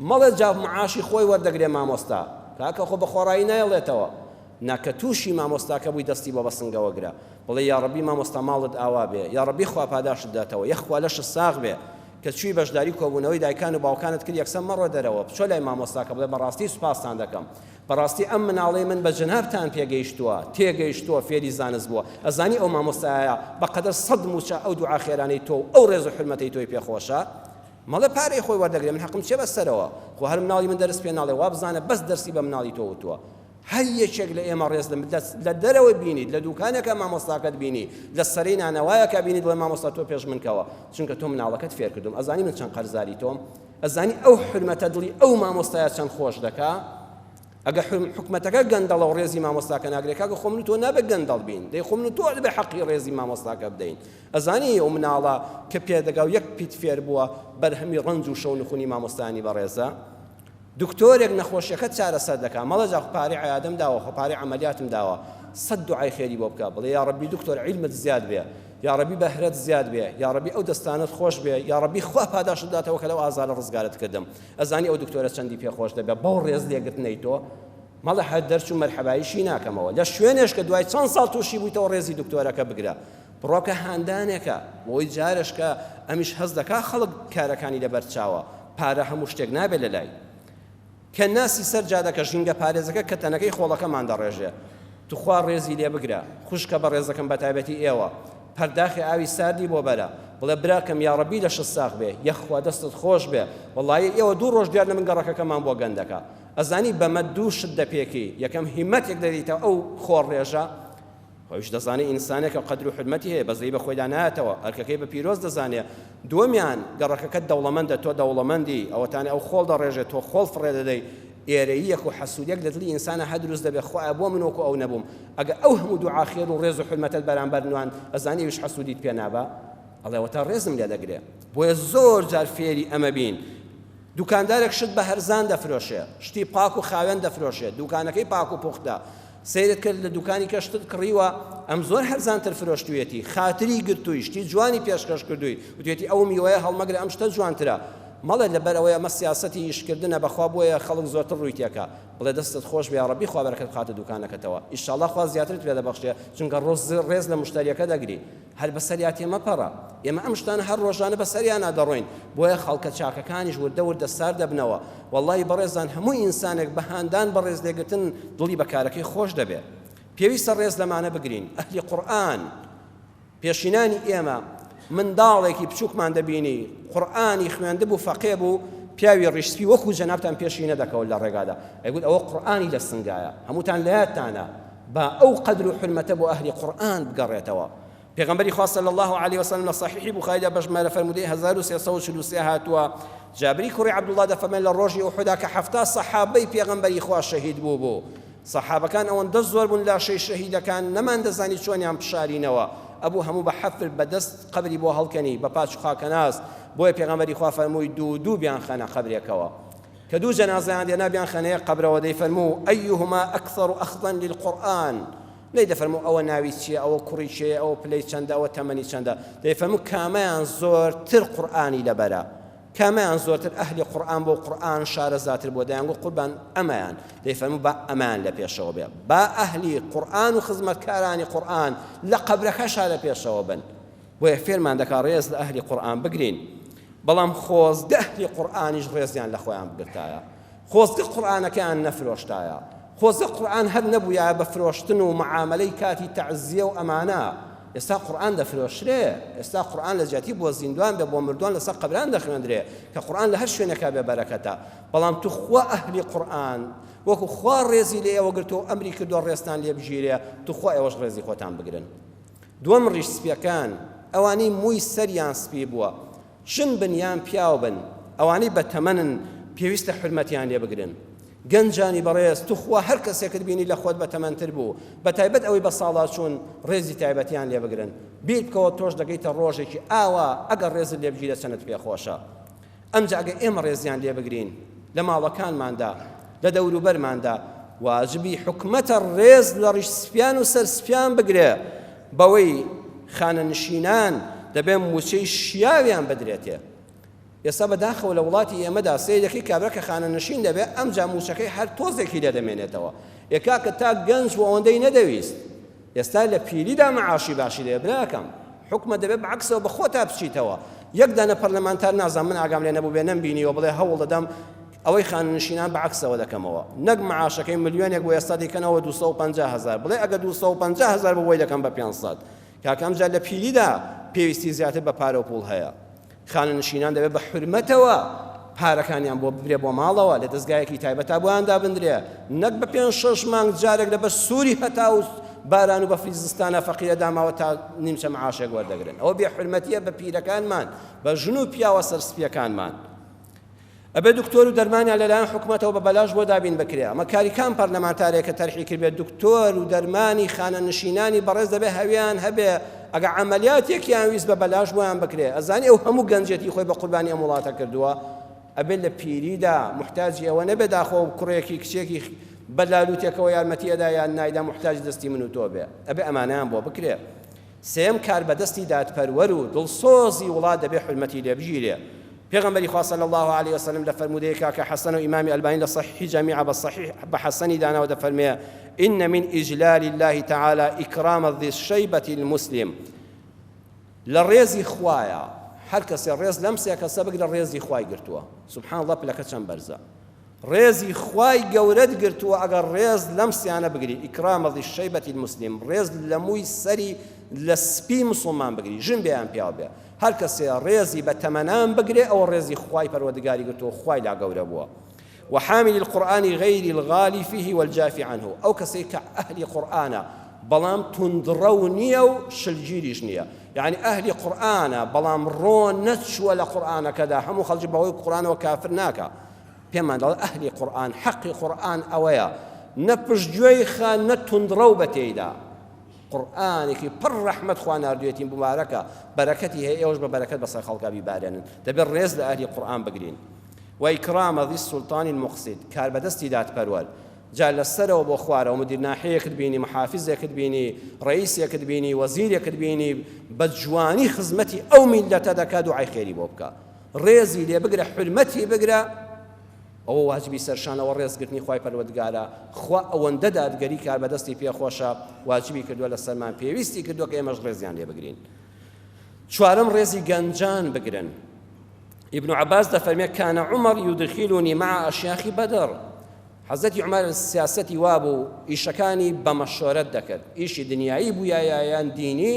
مەڵێ جا معاشی خۆی وەردەگرێ مامۆستا کاکە خۆ بە خۆڕایی نایڵێتەوە نا کە توشی مامۆستاکە بووی دەستی بۆ بە سنگەوە گرە بڵێ یاڕەبی مامۆستا ماڵت ئاوا بێ یاڕەبی خوا پاداشتت داتەوە یەخوا لەشت ساغ بێ کە چووی بەشداری کۆبوونەوەی دایکان و باوکانت کرد یەکسەر مەڕۆ دەرەوە بچۆ لای مامۆستاکە بڵێ بەڕاستی سوپاستان دەکەم بەڕاستی ئەم مناڵەی من بە جەنابتان پێگەیشتووە تێگەیشتووە فێری زانست بووە ئەزانی ئەو مامۆستایە بەقەدەر سەد مووچە ئەو دوعا خێرانەی تۆ و ئەو ڕێز و حورمەتەی تۆی پێخۆشە مەڵێ پارەی خۆی وەردەگرێ من حەقم چیە بەسەرەوە خۆ هەر مناڵی من دەرس پێ ناڵێ وابزانە بەس دەرسی بە مناڵی تۆ وتووە هەر یەکێک لە ئێمە ڕێز لە دەرەوە بینیت لە دوکانێکە مامۆستاکەت بینی لە سەرەی نانەوایەکە بینیت بڵێ مامۆستا تۆ پێش من کەوە چونکە تۆ مناڵەکەت فێر کردوم ئەزانی من چەند قەرزاری تۆم ئەزانی ئەو حورمەتە دڵی ئەو مامۆستایە چەند خۆش دەکا ئەگە حکومەتەکە گەندەڵە و ڕێزی مامۆستاکە ناگرێ کاکە خۆ من و تۆ نابێت گەندەڵ بین دەی خۆ من و تۆ دەبێ حەقی ڕێزی مامۆستاکە بدەین ئەزانی ئەو مناڵە کە پێدەگا و یەک پیت فێر بووە بەرهەمی ڕەنج و شەونخونی مامۆستانی بەڕێزە دکتۆرێک نەخۆشیەکەت چارەسەر دەکا مەڵێ جا خۆ پارەی عیادەم داوە خۆ پارەی عەمەلیاتم داوە سەد دوعای خێری بۆ بکە بڵێ یاڕەبی دکتۆر عیلمت زیاد بێ یاڕەبی بەهرەت زیاد بێ یاڕەبی ئەو دەستانەت خۆش بێ یاڕەبی خوا پاداشت داتەوە کە لەو ئازارە ڕزگارت کردم ئەزانی ئەو دکتۆرە چەندی پێ خۆش دەبێ بەو ڕێز لێگرتنەی تۆ مەڵێ هەر دەرچوو مەرحەبایشی ناکەمەوە لە شوێنێش کە دوای چەند ساڵ تووشی بوویتەوە ڕێزی دکتۆرەکە بگرە بڕۆکە هاندانێکە بۆی جارش کە ئەمیش هەست دەکا خەڵک کارەکانی لەبەر چاوە پارە هەموو شتێک نابێت لەلای کە ناسی سەر جادەکە ژینگە پارێزەکە کە تەنەکەی خۆڵەکەمان دەڕێژێ توخوا ڕێزی لێ بگرە خوشکە بەڕێزەکەم بەتایبەتی ئێوە پەرداخی ئاوی ساردی بۆ بەرە بڵێ براکەم یاڕەبی لەشت ساغ بێ یەخوا دەستت خۆش بێ وەڵایی ئێوە دوو ڕۆژ دیار لە من گەڕەکەکەمان بۆ گەندەکە ئەزانی بەمە دوو شت دەپێکی یەکەم هیمەتێک دەدەیتە ئەو خۆڕ ڕێژە خۆیش دەزانێ ئینسانێکە قەدر و حورمەتی هەیە، بەزەیی بە خۆیدا نایەتەوە، ئەرکەکەی بە پیرۆز دەزانێ. دووەمیان، گەڕەکەکەت دەوڵەمەندە، تۆ دەوڵەمەندی، ئەوەتانێ ئەو خۆڵ دەڕێژێ، تۆ خۆڵ فڕێ دەدەی، ئێرەییەک و حەسوودیەک لە دڵی ئینسانا هەر دروست دەبێ، خوایە بۆ من وەکوو ئەو نەبووم؟ ئەگەر ئەو هەموو دوعا خێر و ڕێز و حورمەتەت بەرامبەر نواند، ئەزانی ئەویش حەسوودیت پێ نابا؟ ئەڵێ ئەوەتا ڕێزم لێ دەگرێ. بۆیە زۆر جار فێری ئەمە بین. دوکاندارێک شت بە هەرزان دەفرۆشێ، شتی پاک و خاوێن دەفرۆشێ، دوکانەکەی پاک و پوختە، سەیرت کرد لە دوکانی کە شتت کڕیوە ئەم زۆر هەرزانتر فرۆشتویەتی، خاتری گرتووی، شتی جوانی پێشکەش کردووی، وتویەتی ئەو میوەیە هەڵمەگرە ئەم شتە جوانترە. مەڵێ لەبەر ئەوەی ئەمە سیاسەتی ئیشکردنە بەخوا بۆیە خەڵک زۆرتر ڕووی تێکا. بڵێ دەستت خۆش بێ یاڕەبی خوا بەرەکەت بخاتە دوکانەکەتەوە. ئیشاڵڵا خوا زیاترت پێ دەبەخشێ چونکە ڕێز لە مشتەریەکە دەگری. هەر بەسەریا تێمەپەڕە. ئێمە ئەم شتانە هەر ڕۆژانە بەسەریانا دەڕۆین، بۆیە خەڵکە چاکەکانیش وردە وردە سارد دەبنەوە. وەڵڵاهی بەڕێزان هەموو ئینسانێک بە هاندان بە ڕێزلێگرتن دڵی بە کارەکەی خۆش دەبێ. پێویستە ڕێز لەمانە بگرین. ئەهلی قورئان، پێشینانی ئێمە، منداڵێکی بچووکمان دەبینی قورئانی خوێندبوو فەقێ بوو، پیاوی ڕیش سپی وەکو جەنابتان پێشی نەدەکەوت لە ڕێگادا. ئەیگوت ئەوە قورئانی لە سنگایە، هەمووتان لە یادتانە، با ئەو قەدر و حورمەتە بۆ ئەهلی قورئان بگەڕێتەوە. پێغەمبەری خوا صلی اللە علیە وسلم لە صحیحی بوخاریدا بە ژمارە فەرموودەی 1343 هاتووە، جابری کوڕی عەبدوڵڵا دەفەرمێت لە ڕۆژی ئوحودا کە 70 سەحابەی پێغەمبەری خوا شەهید بوو بوو، سەحابەکان ئەوەندە زۆر بوون لاشەی شەهیدەکان نەماندەزانی چۆنیان بشارینەوە، ئەبوو هەموو بە حەفر بە دەست قەبری بۆ هەڵکەنی بە پاچ و خاکەناز، بۆیە پێغەمبەری خوا فەرمووی دوو دوو بیانخەنە قەبرێکەوە. کە دوو جەنازەیان دێنا بیانخەنە یەک قەبرەوە دەیفەرموو، ایهما اکثر اخذا للقرآن، نەیدەفەرموو ئەوە ناوی چییە، ئەوە کوڕی کێیە، ئەوە پلەی چەندە، ئەوە تەمەنی چەندە، دەیفەرموو کامەیان زۆرتر قورئانی لەبەرە، کامەیان زۆرتر ئەهلی قورئان بووە و قورئان شارەزاتر بووە، دەیانگوت قوربان ئەمەیان، دەیفەرموو با ئەمەیان لە پێشەوە بێ، با ئەهلی قورئان و خزمەتکارانی قورئان لە قەبرەکەشا لە پێشەوە بن. بۆیە فێرمان دەکا ڕێز لە ئەهلی قورئان بگرین، بەڵام خۆزگە ئەهلی قورئانیش ڕێزیان لە خۆیان بگرتایە، خۆزگە قورئانەکەیان نەفرۆشتایە، خۆزگە قورئان هەر نەبوویایە بە فرۆشتن و معامەلەی کاتی تەعزیە و ئەمانە، ئێستا قورئان دەفرۆشرێ، ئێستا قورئان لە جیاتی بۆ زیندوان بێ بۆ مردوان لەسەر قەبران دەخوێندرێ، کە قورئان لە هەر شوێنێکا بێ بەرەکەتە، بەڵام توخوا ئەهلی قورئان وەکو خوا ڕێزی لە ئێوە گرتووە و ئەمری کردووە ڕێزتان لێ بگیرێ، توخوا ئێوەش ڕێزی خۆتان بگرن. دووەم ڕیش سپیەکان، ئەوانەی مووی سەریان سپی بووە، ژن بن یان پیاو بن، ئەوانەی بە تەمەنن پێویستە حورمەتیان لێ بگرن. گەنجانی بەڕێز توخوا هەر کەسێکت بینی لە خۆت بە تەمەنتر بوو، بە تایبەت ئەوەی بە ساڵاچوون، ڕێزی تایبەتیان لێ بگرن. بیر بکەوە تۆش دەگەیتە ڕۆژێکی ئاوا ئەگەر ڕێزت لێ بگیرێ چەنت پێ خۆشە. ئەمجا ئەگەر ئێمە ڕێزیان لێ بگرین لە ماڵەکانماندا، لە دەوروبەرماندا، واجبی حکومەتە ڕێز لە ڕیش سپیان و سەر سپیان بگرێ، بەوەی خانەنشینان دەبێ مووچەی شیاویان بدرێتێ. ئێستا بە داخەوە لە وڵاتی ئێمەدا سەیر دەکەی کابرا کە خانەنشین دەبێ ئەمجا مووچەکەی هەر تۆزێکی لێ دەمێنێتەوە. ئێ کاکە تا گەنج بوو ئەوەندەی نەدەویست. ئێستا لە پیریدا معاشی باشی دەوێ براکەم حوکمە دەبێ بە عەکسەوە بە خۆتا بچیتەوە یەک دانە پەرلەمانتار نازانم من ئاگام لێ نەبوو بێ نەمبینیوە بڵێ هەوڵ دەدەم ئەوەی خانەنشینان بە عەکسەوە دەکەمەوە نەک معاشەکەی ملیۆنێک بۆ ئێستا دەیکەنەوە 250 هەزار بڵێ ئەگە 250 هەزار بۆ بۆی دەکەم بە 500 کاکە ئەمجا لە پیریدا پێویستی زیاتر بە پارە و پوڵ هەیە خانەنشینان دەبێت بە حورمەتەوە پارەکانیان بۆ ببرێ بۆ ماڵەوە لە دەزگایەکی تایبەتا بۆیان دابندرێ نەک بە پێنج شەش مانگ جارێک لەبەر سووری هەتا و باران و بەفری زستانە فەقیرە داماوە تا نیمچە معاشێک وەردەگرن ئەوە بێ حورمەتیە بە پیرەکانمان بە ژن و پیاوە سەرسپیەکانمان ئەبێ دکتۆر و دەرمانیان لەلایەن حکومەتەوە بە بەلاش بۆ دابین بکرێ ئەمە کاری کام پەرلەمانتارێکە تەرحی کردبێت دکتۆر و دەرمانی خانەنشینانی بەڕێز دەبێ هەویان هەبێ ئەگە عەمەلیاتێکیان ویست بە بەلاش بۆیان بکرێ ئەزانی ئەو هەموو گەنجێتی خۆی بە قوربانی ئەم وڵاتە کردووە ئەبێت لە پیریدا محتاجی ئەوە نەبێ داخۆ کوڕێکی کچێکی بە لالوتێکەوە یارمەتی ئەدا یان نایدا محتاجی دەستی من و تۆ بێ ئەبێ ئەمانەیان بۆ بکرێ سێیەم کاربەدەستی دادپەروەر و دڵسۆزی وڵات دەبێ حورمەتی لێ بگیرێ. پێغەمبەری خوا صلی اللە علیە وسلم لە فەرموودەیەکا کە حەسەن و ئیمامی ئەلبانی لە صحیحی جامیعە بە صحیح بە حەسەنی داناوە دەفەرمێ ان من اجلال الله تعالی اکرام ذی الشیبة المسلم لە ڕێزی خوایە هەر کەسێ ڕێز لەم سێ کەسە بگرە ڕێزی خوای گرتووە سبحان الله پلەکە چەند بەرزە ڕێزی خوای گەورەت گرتووە ئەگەر ڕێز لەم سیانە بگری اکرام ذی الشیبە المسلم ڕێز لە مووی سەری لە سپی مسوڵمان بگری ژن بێ یان پیاو بێ هەر کەسێ ڕێزی بە تەمەنان بگرێ ئەوە ڕێزی خوای پەروەردگاری گرتووە خوای لا گەورە بووە وحامل القرآن غیر الغالی فیه والجافی عنه ئەو کەسەی کە ئەهلی قورئانە بەڵام توندڕەو نییە و شلگیریش نییە یعنی ئەهلی قورئانە بەڵام ڕۆ نەچووە لە قورئانەکەدا هەموو خەڵکی بەهۆی قورئانەوە کافر ناکا پێمان دەڵێ ئەهلی قورئان حەقی قورئان ئەوەیە نە پشتگوێی خە نە توندڕەو بە تێیدا قورئانێکی پڕ ڕەحمەت خوا ناردوێتی مبارەکە بەرەکەتی هەیە ئێوەش بە بەرەکەت بەسەر خەڵکا بیبارێنن دەبێت ڕێز لە ئەهلی قورئان بگرین وإكرام ذي السلطان المقسط کاربەدەستی دادپەروەر جا لە سەرەوە بۆ خوارەوە مدیر ناحیەیەکت بینی محافزێکت بینی ڕئیسێکت بینی وەزیرێکت بینی بە جوانی خزمەتی ئەو میللەتە دەکا دوعای خێری بۆ بکە ڕێزی لێ بگرە حورمەتی بگرە ئەوە واجبی سەرشانەوە ڕێزگرتنی خوای پەروەردگارە خوا ئەوەندە دادگەری کاربەدەستی پێخۆشە واجبی کردووە لە سەرمان پێویستی کردووە کە ئێمەش ڕێزیان لێ بگرین چوارەم ڕێزی گەنجان بگرن ابن عباس دەفەرمێ كان عمر يدخلني مع أشياخ بدر حەزرەتی عومەر سیاسەتی وابوو ئیشەکانی بە مەشۆرەت دەکرد ئیشی دنیایی بوویایە یان دینی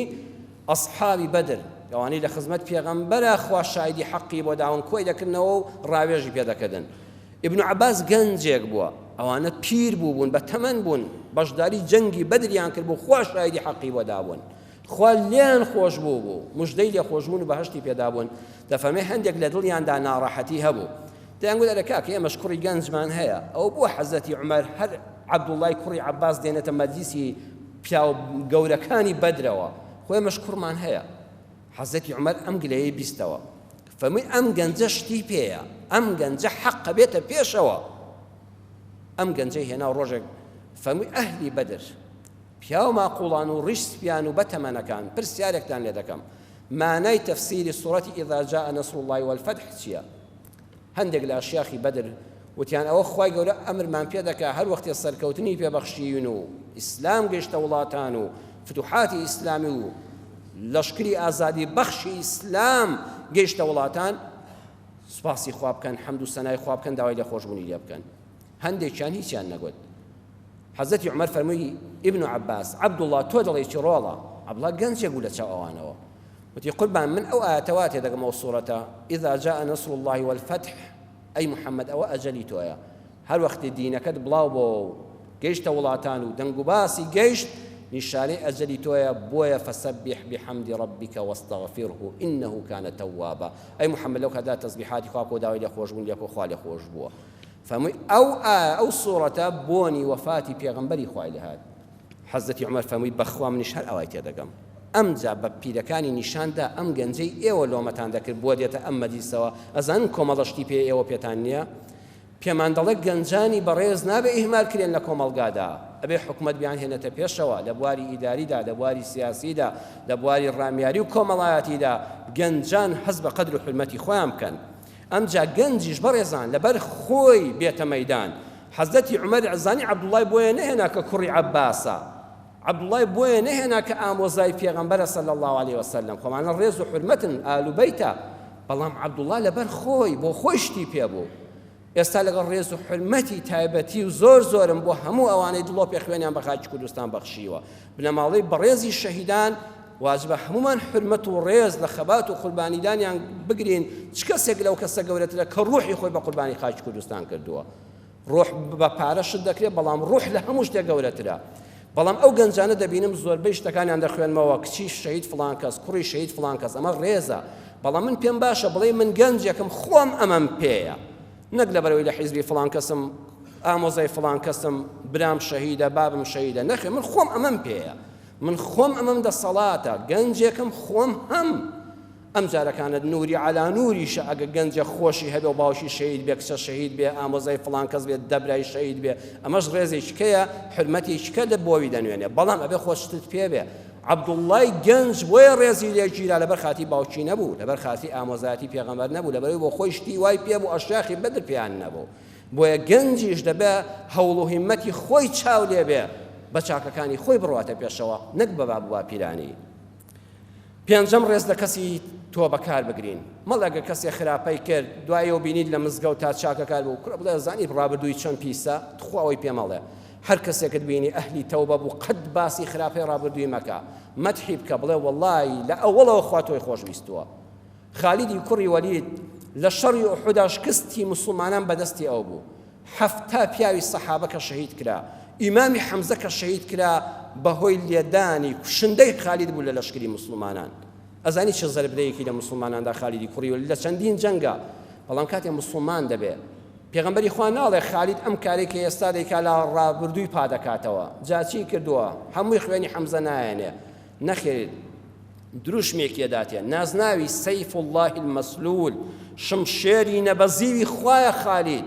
ئەسحابی بەدر. ئەوانەی لە خزمەت پێغەمبەرە خوا شایدی حەقی بۆ داون کۆی دەکردنەوە و ڕاوێژی پێ دەکردن. ئیبن عەباس گەنجێک بووە، ئەوانە پیر بووبوون، بە تەمەن بوون، بەشداری جەنگی بەدریان کردبوو، خوا شایدی حەقی بۆ دابوون. خوا لێیان خۆش بوو بوو، مژدەی لێخۆشبوون و بەهەشتی پێدابوون. دەفەرمێ هەندێک لە دڵیاندا ناڕەحەتی هەبوو. دەیانگوت ئەرێ کاکە ئێمەش کوڕی گەنجمان هەیە، ئەوە بۆ حەزرەتی عومەر هەر عەبدوڵڵای کوڕی عەباس دێنێتە مەجلیسی پیاو گەورەکانی بەدرەوە، خۆ ئێمەش کوڕمان هەیە. حەزرەتی عومەر ئەم گلەیەی بیستەوە، فەرمووی ئەم گەنجە شتی پێیە، ئەم گەنجە حەقە بێتە پێشەوە. ئەم گەنجەی هێنا و ڕۆژێک فەرمووی ئەهلی بەدر، پیاو ماقوڵان و ڕیش سپیان و بەتەمەنەکان، پرسیارێکتان لێ دەکەم، مانای تەفسیری سوڕەتی اذا جاء نصر اللە والفتح چییە؟ هەندێک لە ئەشیاخی بەدر وتیان ئەوە خوای گەورە ئەمرمان پێ دەکا هەر وەختێ سەرکەوتنی پێ بەخشیین و ئیسلام گەیشتە وڵاتان و فتوحاتی ئیسلامی و لەشکری ئازادی بەخشی ئیسلام گەیشتە وڵاتان سوپاسی خوا بکەن حەمد و سەنای خوا بکەن داوای لێخۆشبوونی لێ بکەن. هەندێکیان هیچیان نەگوت. حەزرەتی عومەر فەرمووی، ئیبن عەباس، عەبدوڵڵا تۆ دەڵێی چی ڕۆڵە؟ عەبدوڵڵا گەنجێک بوو لە چاو ئەوانەوە. وتی، قوربان من ئەو ئایەتە وا تێدەگەم ئەو سوڕەتە، اذا جاء نصر اللە والفتح، ئەی محەممەد ئەوە ئەجەلی تۆیە. هەر وەختێ دینەکەت بڵاو بۆوە و گەیشتە وڵاتان و دەنگوباسی گەیشت، نیشانەی ئەجەلی تۆیە، بۆیە فسبح بحمد ربک واستغفره انه کان توابا، ئەی محەممەد لەو کاتەدا تەسبیحاتی خوا بکە و داوای لێخۆشبوون لێ بکە خوا لێخۆشبووە. فەرمووی ئەو ئایە ئەو سوڕەتە بۆنی وەفاتی پێغەمبەری خوای لێ هات. حەزرەتی عومەر فەرمووی بەخوا منیش هەر ئاوای تێدەگەم. ئەمجا بە پیرەکانی نیشان دا ئەم گەنجەی ئێوە لۆمەتان دەکرد بۆ دێتە ئەم مەجلیسەوە ئەزانن کۆمەڵە شتی پێ ئێوە پێتان نییە؟ پێمان دەڵێ گەنجانی بەڕێز نابێ ئیهمال کرێن لە کۆمەڵگادا ئەبێ حکومەت بیانهێنێتە پێشەوە لە بواری ئیداریدا لە بواری سیاسیدا لە بواری ڕامیاری و کۆمەڵایەتیدا گەنجان هەست بە قەدر و حورمەتی خۆیان بکەن. ئەمجا گەنجیش بەڕێزان لەبەر خۆی بێتە مەیدان، حەزرەتی عومەر زانی عەبدوڵای بۆیە نەهێنا کە کوڕی عەباسە، عەبدوڵای بۆیە نەهێنا کە ئامۆزای پێغەمبەرە صلی اللە علیە وسلم، خۆ ئەمانە ڕێز و حورمەتن ئال و بەیتە، بەڵام عەبدوڵا لەبەر خۆی بۆ خۆی شتی پێ بوو. ئێستا لەگەڵ ڕێز و حورمەتی تایبەتی و زۆر زۆرم بۆ هەموو ئەوانەی دڵۆپێ خوێنیان بە خاکی کوردستان بەخشیوە، بنەماڵەی بەڕێزی شەهیدان، واجبە هەموومان حورمەت و ڕێز لە خەبات و قوربانیدانیان بگرین، چ کەسێک لەو کەسە گەورەترە کە ڕوحی خۆی بە قوربانی خاکی کوردستان کردووە؟ ڕۆح بە پارە شت دەکرێت، بەڵام ڕوح لە هەموو شتێک گەورەترە. بەڵام ئەو گەنجانە دەبینم زۆربەی شتەکانیان دەخوێنمەوە، کچی شەهید فڵان کەس، کوڕی شەهید فڵان کەس، ئەمە ڕێزە، بەڵام من پێم باشە بڵێی من گەنجێکم خۆم ئەمەم پێیە، نەک لەبەرئەوەی لە حیزبی فڵان کەسم، ئامۆزای فڵان کەسم، برام شەهیدە، بابم شەهیدە، نەخێر من خۆم ئەمەم پێیە، من خۆم ئەمەم دەسەڵاتە، گەنجێکم خۆم هەم. ئەم جارەکانت نوری عەلا نوریشە ئەگە گەنجێک خۆشی هەبێ و باوکی شەهید بێ کچە شەهید بێ ئامۆزای فڵان کەس بێ دەبرای شەهید بێ ئەمەش ڕێزێکی کەیە حورمەتێکی کە لە بۆوی دەنوێنێ بەڵام ئەبێ خۆت شتت پێ بێ عەبدوڵڵای گەنج بۆیە ڕێزی لێ گیرا لەبەر خاتری باوکی نەبوو لەبەر خاتری ئامۆزایەتی پێغەمبەر نەبوو لەبەرەوەی بۆ خۆی شتی وای پێ بوو ئەشیاخی بەدر پێیان نەبوو بۆیە گەنجیش دەبێ هەوڵ و هیمەتی خۆی چاو لێ بێ بە چاکەکانی خۆی بڕواتە پێشەوە نەک بە باب و باپیرانی. پێنجەم ڕێز لە کەسی تۆبەکار بگرین مەڵێ گەر کەسێ خراپەی کرد دوایەوە بینیت لە مزگەوتا چاکەکار بوو کوڕە بڵێ زانی ڕابردووی چەند پیسە تخوا ئەوەی پێ مەڵێ هەر کەسێکت بینی ئەهلی تەوبە بوو قەت باسی خراپەی ڕابردووی مەکە مەدحی بکە بڵێ وەڵای لە ئەوەڵەوە خوا تۆی خۆش ویستووە خالیدی کوڕی وەلید لە شەڕی ئوحودا شکستی موسڵمانان بەدەستی ئەو بوو 70 پیاوی سەحابە کە شەهید کرا، ئیمامی حەمزە کە شەهید کرا بەهۆی لێدانی کوشندەی خالید بوو لە لەشکری موسڵمانان. ئەزانی چ زەربەیەکی لە موسڵماناندا خالیدی کوڕی وەلید لە چەندین جەنگا، بەڵام کاتێ موسڵمان دەبێ پێغەمبەری خوا ناڵێ خالید ئەم کارەی کە ئێستا دەیکا لە ڕابردووی پا دەکاتەوە، جا چی کردووە هەمووی خوێنی حەمزە نایەنێ، نەخێر دروشمێکی ئەداتێ نازناوی سەیف اللە المسلول شمشێری نەبەزیوی خوایە خالید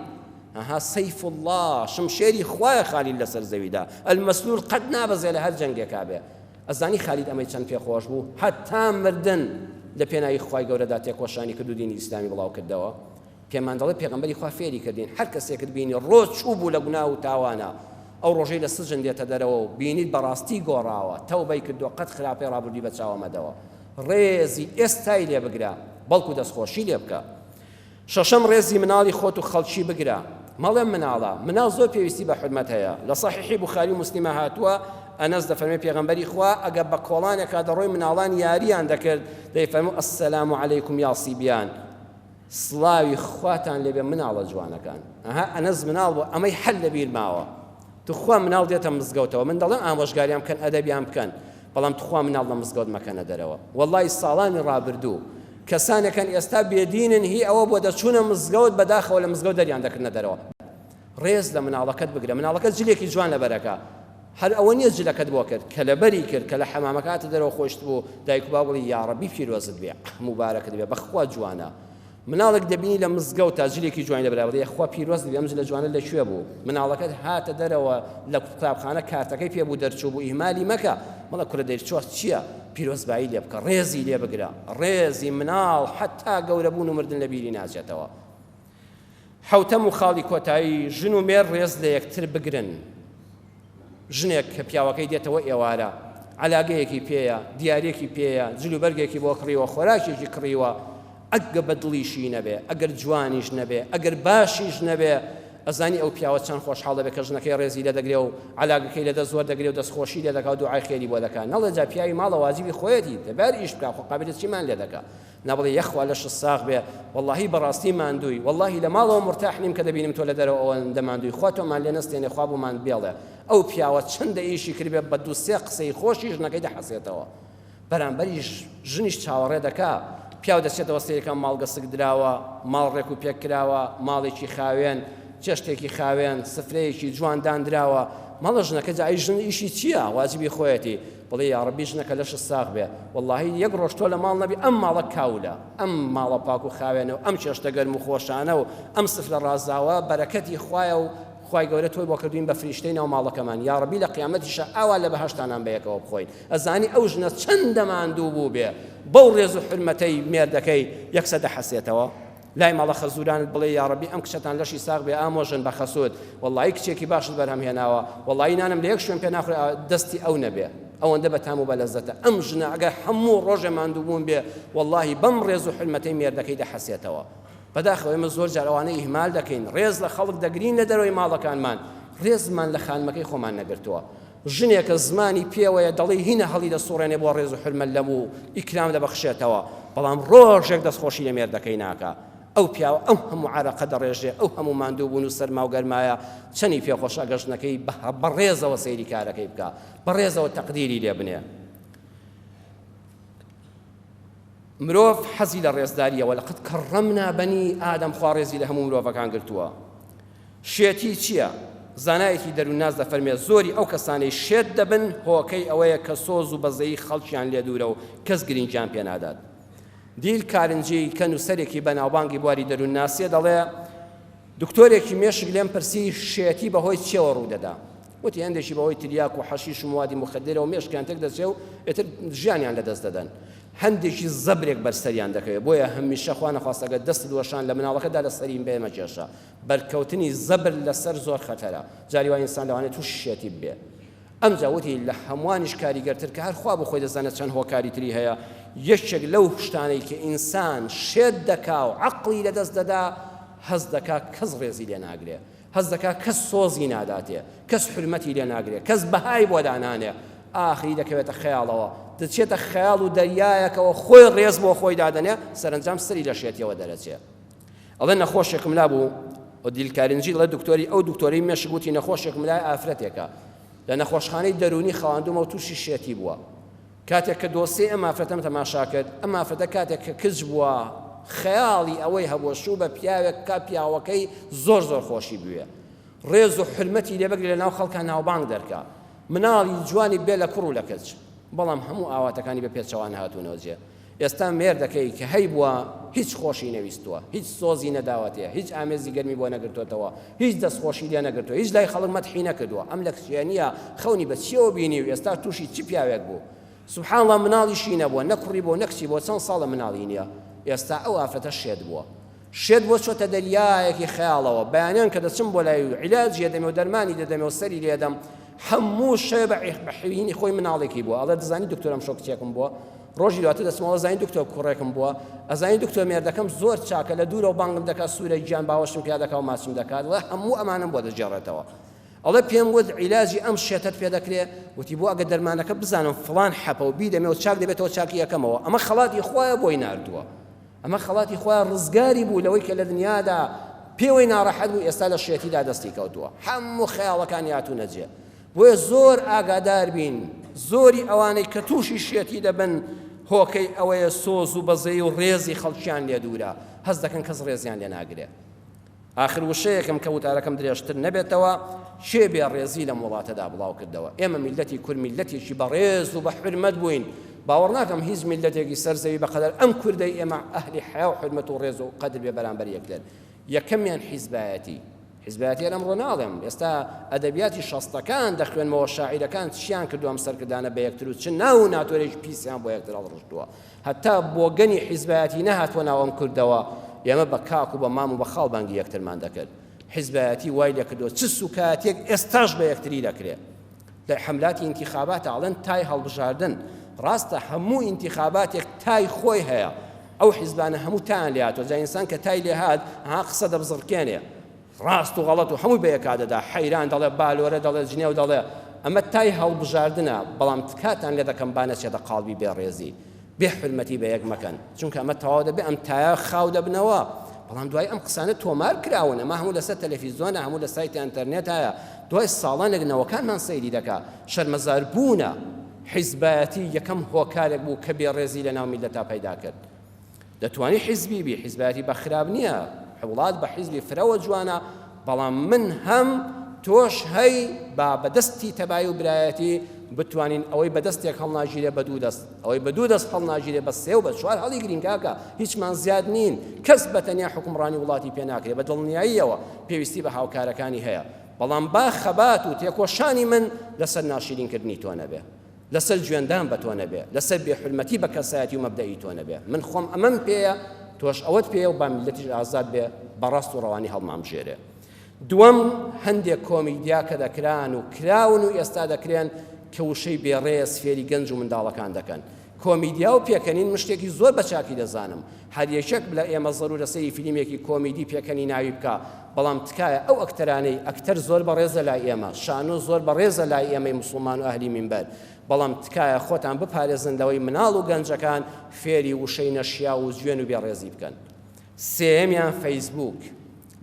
ئەها سەیف اللە شمشێری خوایە خالید لەسەر زەویدا المسلول قەت نابەزێ لە هەر جەنگێکا بێ ئەزانی خالید ئەمەی چەند پێخۆش بوو هەتا مردن لە پێناوی خوای گەورەدا تێکۆشانی کرد و دینی ئیسلامی بڵاو کردەوە پێمان دەڵێ پێغەمبەری خوا فێری کردین هەر کەسێکت بینی ڕۆ چوو بوو لە گوناه و تاوانە ئەو ڕۆژەی لە سجن دێتە دەرەوە و بینیت بەڕاستی گۆڕاوە تەوبەی کردووە قەت خراپەی ڕابردووی بە چاوە مەدەوە ڕێزی ئێستای لێ بگرە بەڵکو دەستخۆشی لێ بکە. شەشەم ڕێزی مناڵی خۆت و خەڵکی بگرە مەڵێ مناڵە مناڵ زۆر پێویستی بە حورمەت هەیە لە صحیحی بوخاری و مسلمە هاتووە. ئەنەس دەفەرمێ پێغەمبەری خوا ئەگەر بە کۆڵانێکا دەڕۆی مناڵان یاریان دەکرد دەیفەرموو السلام علیکم یا صیبیان سڵاوی خواتان لێبێ مناڵە جوانەکان. ئەها ئەنەس مناڵ بوو ئەمەی هەر لەبیر ماوە. توخوا مناڵ دێتە مزگەوتەوە من دەڵێم ئامۆژگاریان بکەن ئەدەبیان بکەن بەڵام توخوا مناڵ لە مزگەوت مەکەنە دەرەوە وەڵی ساڵانی ڕابردوو کەسانێکن ئێستا بێدینن هی ئەوە بۆ دەچوونە مزگەوت بەداخەوە لە مزگەوت دەریان دەکردنە دەرەوە ڕێز لە مناڵەکەت بگرە مناڵەکە جلێکی جوان لەبەرەکە هەر ئەوە نییە جلەکەت بۆ کرد کە لەبەری کرد کە لە حەمامەکە هاتە دەرەوە خۆشت بوو دایک و باوک بڵی یاڕەبی پیرۆزت بێ موبارەکت بێ بەخوا جوانە مناڵێک دەبینی لە مزگەوتا جلێکی جوانی لەبەرا بڵێ یاخوا پیرۆزت بێ ئەم جلە جوانە لە کوێ بوو مناڵەکەت هاتە دەرەوە لە قوتابخانە کارتەکەی پێ بوو دەرچوو بوو ئیهمالی مەکە مەڵێ کورە دەرچووە چییە پیرۆزبایی لێ بکە ڕێزی لێ بگرە ڕێزی مناڵ حەتا گەورەبوون و مردن لە بیری ناچێتەوە حەوتەم و خاڵی کۆتایی، ژن و مێرد ڕێز لە یەکتر بگرن. ژنێک کە پیاوەکەی دێتەوە ئێوارە، عەلاگەیەکی پێیە، دیارییەکی پێیە، جلوبەرگێکی بۆ کڕیوە، خۆراکێکی کڕیوە، ئەگە بە دڵیشی نەبێ، ئەگەر جوانیش نەبێ، ئەگەر باشیش نەبێ، ئەزانی ئەو پیاوە چەند خۆشحاڵ دەبێ کە ژنەکەی ڕێزی لێ دەگرێ و عەلاگەکەی لە دەست وەردەگرێ و دەستخۆشی لێ دەکا و دوعای خێری بۆ دەکا. نەڵێ جا پیاوی ماڵە واجبی خۆیەتی، دەبێ هەر ئیش بکا، خۆ قابیلە چیمان لێ دەکا. نا بڵێ یەخوا لەشت ساغ بێ وەڵاهی بەڕاستی ماندووی وەڵاهی لە ماڵەوە مورتاح نیم کە دەبینم تۆ لە دەرەوە ئەوەندە ماندووی خوا تۆمان لێ نەستێنێ خوا بۆمان بێڵێ ئەو پیاوە چەندە ئیشی کردبێ بە دوو سێ قسەی خۆشی ژنەکەی دەحەسێتەوە بەرامبەریش ژنیش چاوەڕێ دەکا پیاو دەچێتەوە سەیرەکە ماڵ گەسک دراوە ماڵ ڕێک و پێک کراوە ماڵێکی خاوێن چێشتێکی خاوێن سفرەیەکی جوان دانراوە مەڵە ژنەکە جا ئەی ژن ئیشی چییە واجبی خۆیەتی بڵێ یاڕەبی ژنەکە لەشت ساغ بێ وەڵاهی یەک ڕۆژ تۆ لە ماڵ نەبی ئەم ماڵە کاولە ئەم ماڵە پاک و خاوێنە و ئەم چێشتە گەرم و خۆشانە و ئەم سفرە ڕازاوە بەرەکەتی خوایە و خوای گەورە تۆی بۆ کردوین بە فریشتەی ناو ماڵەکەمان یاڕەبی لە قیامەتیشا ئاوا لە بەهەشتانان بەیەکەوە بخۆین ئەزانی ئەو ژنە چەندە ماندوو بوو بێ بەو ڕێز و حورمەتەی مێردەکەی یەکسەر دەحەسێتەوە لای ماڵە خەزورانت بڵێ یاڕەبی ئەم کچەتان لەشی ساغ بێ ئامۆژن بە خەسوت وەڵایی کچێکی باشت بەرهەم هێناوە وەڵایی نانم لە یەک شوێن پێ ناخورێ دەستی ئەو نەبێ ئەوەندە بە تام و بە لەزەتە ئەم ژنە ئەگەر هەموو ڕۆژێ ماندووبوون بێ وەڵاهی بەم ڕێز و حورمەتەی مێردەکەی دەحەسێتەوە بەداخەوە ئێمە زۆر جار ئەوانە ئیهمال دەکەین ڕێز لە خەڵک دەگرین لە دەرەوەی ماڵەکانمان ڕێزمان لە خانمەکەی خۆمان نەگرتووە ژنێکە زمانی پێوەیە دەڵێی هینە هەڵی دەسوڕێنێ بۆ ڕێز و حورمەت لەم و ئیکرام دەبەخشێتەوە بەڵام ڕۆژێک دەستخۆشی لە مێردەکەی ناکا ئەو پیاوە ئەو هەموو عەرەقە دەڕێژێ ئەو هەموو ماندوو بوون و سەرما و گەرمایە چەنی پێخۆشە ئەگەر ژنەکەی بە ڕێزەوە سەیری کارەکەی بکا بە ڕێزەوە تەقدیری لێ بنێ مرۆڤ حەزی لە ڕێزدارییە ولقد کڕمنا بنی آدم خوا ڕێزی لە هەموو مرۆڤەکان گرتووە شێتی چییە؟ زانایەکی دەروونناس دەفەرموێت، زۆری ئەو کەسانەی شێت دەبن هۆکەی ئەوەیە کە سۆز و بەزەیی خەڵکیان لێ دوورە و کەس گرنگیان پێ نادات. دیل کارنجی کە نووسەرێکی بەناوبانگی بواری دەروونناسییە دەڵێ، دکتۆرێکی مێشک لێم پرسی شێتی بەهۆی چییەوە ڕوودەدا؟ وتی هەندێکی بەهۆی تلیاک و حەشیش و موادی موخەدرەوە مێشکیان تێکدەچێ و ئیتر ژیانیان لەدەست دەدەن. هەندێکی زەبرێک بەر سەریان دەکەوێت، بۆیە هەمیشە خوا نەخواستە گەر دەستت وەشان لە مناڵەکەتدا لە سەری بێ مەکێشە، بەرکەوتنی زەبر لە سەر زۆر خەتەرە، جاری وا ئینسان لەوانەیە تووشی شێتی ببێ. ئەمجا وتی لە هەمووانیش کاریگەرتر کە هەر خوا بۆ خۆی دەزانێت چەند هۆکاری تری هەیە، یەکێک لەو شتانەی کە ئینسان شێت دەکا و عەقڵی لەدەست دەدا هەست دەکا کەس ڕێزی لێ ناگرێ، هەست دەکا کەس سۆزی ناداتێ، کەس حورمەتی لێ ناگرێ، کەس بەهای بۆ دانانێ، ئاخری دەکەوێتە خەیاڵەوە، دەچێتە خەیاڵ و دەریایەکەوە خۆی ڕێز بۆ خۆی دادەنێ، سەرەنجام سەری لە شێتیەوە دەرەچێ. ئەڵێ نەخۆشێکم لابوو، دیل کارنجی دەڵێ دکتۆری ئەو دکتۆرەی مێشک وتی نەخۆشێکم لای ئافرەتێکە لە نەخۆشخانەی دەروونی خەواندومە و تووشی شێتی بووە. کاتێک کە دۆسیەی ئەم ئافرەتەم تەماشا کرد، ئەم ئافرەتە کاتێک کە کچ بووە خەیاڵی ئەوەی هەبووە شوو بە پیاوێک بکا پیاوەکەی زۆر زۆر خۆشی بوێ، ڕێز و حورمەتی لێ بگرێ لەناو خەڵکا ناوبانگ دەرکا، مناڵی جوانی بێ لە کوڕ و لە کچ، بەڵام هەموو ئاواتەکانی بە پێچەوانە هاتوونەوە جێ. ئێستا مێردەکەی کە هەیبووە هیچ خۆشی نەویستووە، هیچ سۆزی نەداوەتێ، هیچ ئامێزی گەرمی بۆ نەگرتۆتەوە، هیچ دەستخۆشی لێ نەگرتووە، هیچ لای خەڵک مەدحی نەکردووە، ئەم لە کچێنییە خەونی بە چییەوە بینی و ئێستا تووشی چ پیاوێک بوو؟ سبحان اللە مناڵیشی نەبووە، نە کوڕی بووە نە کچی بووە، چەند ساڵە مناڵی نییە، ئێستا ئەو ئافرەتە شێت بووە. شێت بووە چۆتە دەریایەکی خەیاڵەوە، بەیانیان کە دەچم بۆ لای و عیلاجی ئەدەمێ و دەرمانی دەدەمێ و سەری لێدەم، هەموو شەوێ بە حوینی خۆی مناڵێکی بووە، ئەڵێ دەزانی دکتۆر ئەمشەو کچێکم بووە؟ ڕۆژی دواتر دەچمەوە ئەزانی دکتۆر کوڕێکم بووە ئەزانی دکتۆر مێردەکەم زۆر چاکە لە دوورەوە بانگم دەکات سوورە گیان باوەشم پیا دەکا و ماچم دەکات وە هەموو ئەمانەم بۆ دەگێڕێتەوە. ئەڵێ پێم وت عیلاجی ئەم شێتەت پێ دەکرێ؟ وتی بۆ ئەگەر دەرمانەکە بزانم فڵان حەپە و بیدەمێ و چاک دەبێتەوە چاکی ئەکەمەوە. ئەمە خەڵاتی خوایە بۆی ناردووە. ئەمە خەڵاتی خوایە ڕزگاری بوو لەوەی کە لە دنیادا پێوەی ناڕەحەت بوو ئێستا لە شێتیدا دەستی کەوتووە. هەموو خەیاڵەکانی هاتوونە جێ. بۆیە زۆر ئاگادار بین زۆری ئەوانەی کە تووشی شێتی دەبن هۆکەی ئەوەیە سۆز و بەزەیی و ڕێزی خەڵکیان لێ دوورە هەست دەکەن کەس ڕێزیان لێ ناگرێ. ئاخر وشەیەکم کە وتارەکەم درێژتر نەبێتەوە، کێ بێ ڕێزی لەم وڵاتەدا بڵاو کردەوە؟ ئێمە میللەتی کورد میللەتێکی بەڕێز و بە حورمەت بووین، باوەڕ ناکەم هیچ میللەتێکی سەر زەوی بەقەدەر ئەم کوردەی ئێمە ئەهلی حەیا و حورمەت و ڕێز و قەدر بێ بەرامبەر یەکتر. یەکەمیان حیزبایەتی. حیزبایەتی هەر ئەمڕۆ ناڵێم، ئێستا ئەدەبیاتی شەستەکان دەخوێنمەوە شاعیرەکان چیان کردووە ئەم سەرکردانە بە یەکتر و چ ناو و ناتۆرێکی پیسیان بۆ یەکتر هەڵڕشتووە. هەتا بۆگەنی حیزبایەتی نەهاتوە ناو ئەم کوردەوە، ئێمە بە کاک و بە مام و بە خاڵ بانگی یەکترمان دەکرد. حیزبایەتی وای لێکردوە چ سوکایەتیەک ئێستاش بە یەکتری دەکرێ. لە حەملاتی ئینتیخاباتا ئەڵێن تای هەڵبژاردن. ڕاستە هەموو ئینتیخاباتێک تای خۆی هەیە. ئەو حیزبانە هەموو تایان لێهاتوە. جا ئینسان کە تای لێهات، ها قسە دەبزڕکێنێ. ڕاست و غەڵەت و هەمووی بەیەکا دەدا، حەیران دەڵێ، بالۆرە دەڵێ، جنێو دەڵێ، ئەمە تای هەڵبژاردنە، بەڵام تکاتان لێ دەکەم با نەچێتە قاڵبی بێ ڕێزی، بێ حورمەتی بە یەک مەکەن، چونکە ئەمە تەواو دەبێ ئەم تایە خاو دەبنەوە، بەڵام دوای ئەم قسانە تۆمار کراون، ئەمە هەموو لەسەر تەلەفیزۆنە، هەموو لە سایتی ئەنتەرنێت هەیە، دوای ساڵانێک نەوەکانمان سەیری دەکا، شەرمەزار بوونە، حیزبایەتی یەکەم هۆکارێک بوو کە بێ ڕێزی لەناو میللەتا پەیدا کرد. دەتوانی حیزبی بی، حیزبایەتی بە خراپ نییە، وڵات بە حیزبی فرەوە جوانە، بەڵام من هەم تۆش هەی با بە دەستی تەبایی و برایەتی بتوانین ئەوەی بە دەستێک هەڵناگیرێ بە دوو دەست، ئەوەی بە دوو دەست هەڵناگیرێ بە سێ و بە چوار هەڵیگرین کاکە، هیچمان زیاد نین، کەس بە تەنیا حوکمڕانی وڵاتی پێ ناکرێ، بە دڵنیاییەوە پێویستی بە هاوکارەکانی هەیە، بەڵام با خەبات و تێکۆشانی من لەسەر ناشیرینکردنی تۆ نەبێ. لەسەر جوێندان بە تۆ نەبێ، لەسەر بێ حورمەتی بە کەسایەتی و مەبدەئی تۆ نەبێ، من خۆم ئەمەم پێیە، تۆش ئەوەت پێیە و با میللەتیش ئازاد بێ بە ڕاست و ڕەوانی هەڵمانبژێرێ. دووەم، هەندێک کۆمیدیا کە دەکران و کراون و ئێستا دەکرێن کە وشەی بێ ڕێز فێری گەنج و منداڵەکان دەکەن. کۆمیدیا و پێکەنین من شتێکی زۆر بە چاکی دەزانم. هەر یەکێک لە ئێمە زەرورە سەیری فیلمێکی کۆمیدی پێکەنیناوی بکا، بەڵام تکایە ئەو ئەکتەرانەی، ئەکتەر زۆر بەڕێزە لای ئێمە، شانۆ زۆر بەڕێزە لای ئێمەی موسڵمان و ئەهلی مینبەر، بەڵام تکایە خۆتان بپارێزن لەوەی مناڵ و گەنجەکان فێری وشەی نەشیاو و جوێن و بێڕێزی بکەن. سێیەمیان فەیسبووک.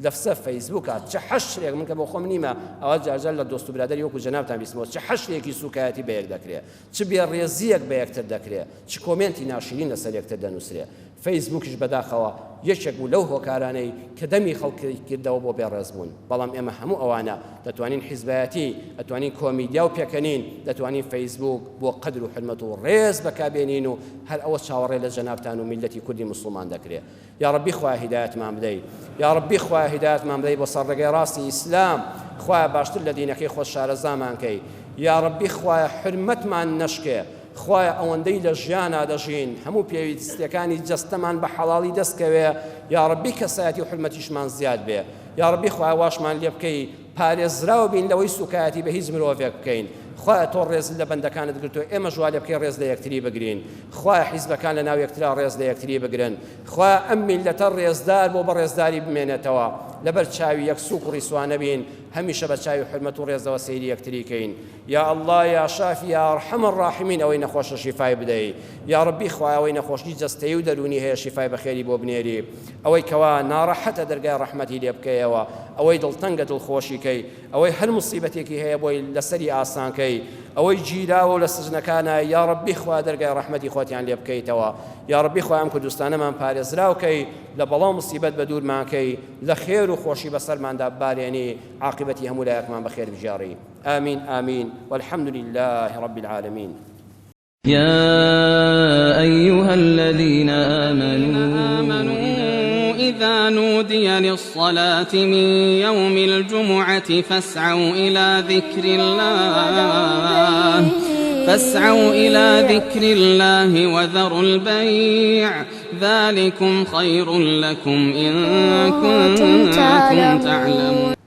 لەسەر فەیسبووکا چ حەشرێک، من کە بۆ خۆم نیمە، ئەوە جارجار لە دۆست و برادەری وەکو جەنابتان بیستمەوە، چ حەشرێکی سووکایەتی بە یەک دەکرێ، چ بێڕێزییەک بە یەکتر دەکرێ، چ کۆمێنتی ناشیرین لەسەر یەکتر دەنووسرێ. فەیسبووکیش بەداخەوە یەکێک بوو لەو هۆکارانەی کە دەمی خەڵکی کردەوە بۆ بێڕێزبوون. بەڵام ئێمە هەموو ئەوانە دەتوانین حیزبایەتی، ئەتوانین کۆمیدیا و پێکەنین، دەتوانین فەیسبووک بۆ قەدر و حورمەت و ڕێز بەکابێنین و هەر ئەوە چاوەڕێ لە جەنابتان و میللەتی کوردی موسڵمان دەکرێ. یاڕەبی خوایە هیدایەتمان بدەی یاڕەبی خوایە هیدایەتمان بدەی بۆ سەر ڕێگەی ڕاستی ئیسلام خوایە باشتر لە دینەکەی خۆت شارەزامان کەی یاڕەبی خوایە حورمەتمان نەشکێ خوایە ئەوەندەی لە ژیانا دەژین هەموو پێویستیەکانی جەستەمان بە حەڵاڵی دەست کەوێ یاڕەبی کەسایەتی و حورمەتیشمان زیاد بێ یاڕەبی خوایە واشمان لێ بکەی پارێزراو بین لەوەی سوکایەتی بە هیچ مرۆڤێک بکەین خوایە تۆ ڕێزت لە بەندەکانت گرتووە ئێمەش وا لێ بکەی ڕێز لە یەکتری بگرین خوایە حیزبەکان لە ناو یەکترا ڕێز لە یەکتری بگرن خوایە ئەم میللەتە ڕێزدار بۆ بە ڕێزداری بمێنێتەوە لەبەر چاوی یەک سوک و ڕیسوا نەبین هەمیشە بە چاوی حورمەت و ڕێزەوە سەیری یەکتری کەین یا اللە یا شافی یا ارحم الراحمین ئەوەی نەخۆشە شیفای بدەی یا ربی خوایە ئەوەی نەخۆشی جەستەیی و دەروونی هەیە شیفای بەخێری بۆ بنێری ئەوەی کەوا ناڕەحەتە دەرگای ڕەحمەتی لێ بکەیەوە ئەوەی دڵتەنگە دڵخۆشی کەی ئەوەی هەر موسیبەتێکی هەیە بۆی لەسەری ئاسان کەی ئەوەی گیراوە و لە سجنەکانە یا ربی خوایە دەرگای ڕەحمەتی خۆتیان لێ بکەیتەوە یا ربی خوایە ئەم کوردستانەمان پارێزراو کەی لە بەڵا و موسیبەت بەدوورمان کەی لە خێر و خۆشی بەسەرماندا ببارێنی عاقیبەتی هەموو لایەکمان بەخێر بگێڕی آمین آمین والحمد لله رب العالمین. يا أيها الذين آمنوا إذا نودي للصلاة من يوم الجمعة فاسعوا إلى ذكر الله فاسعوا إلى ذكر الله وذروا البيع ذلكم خير لكم إن كنتم تعلمون.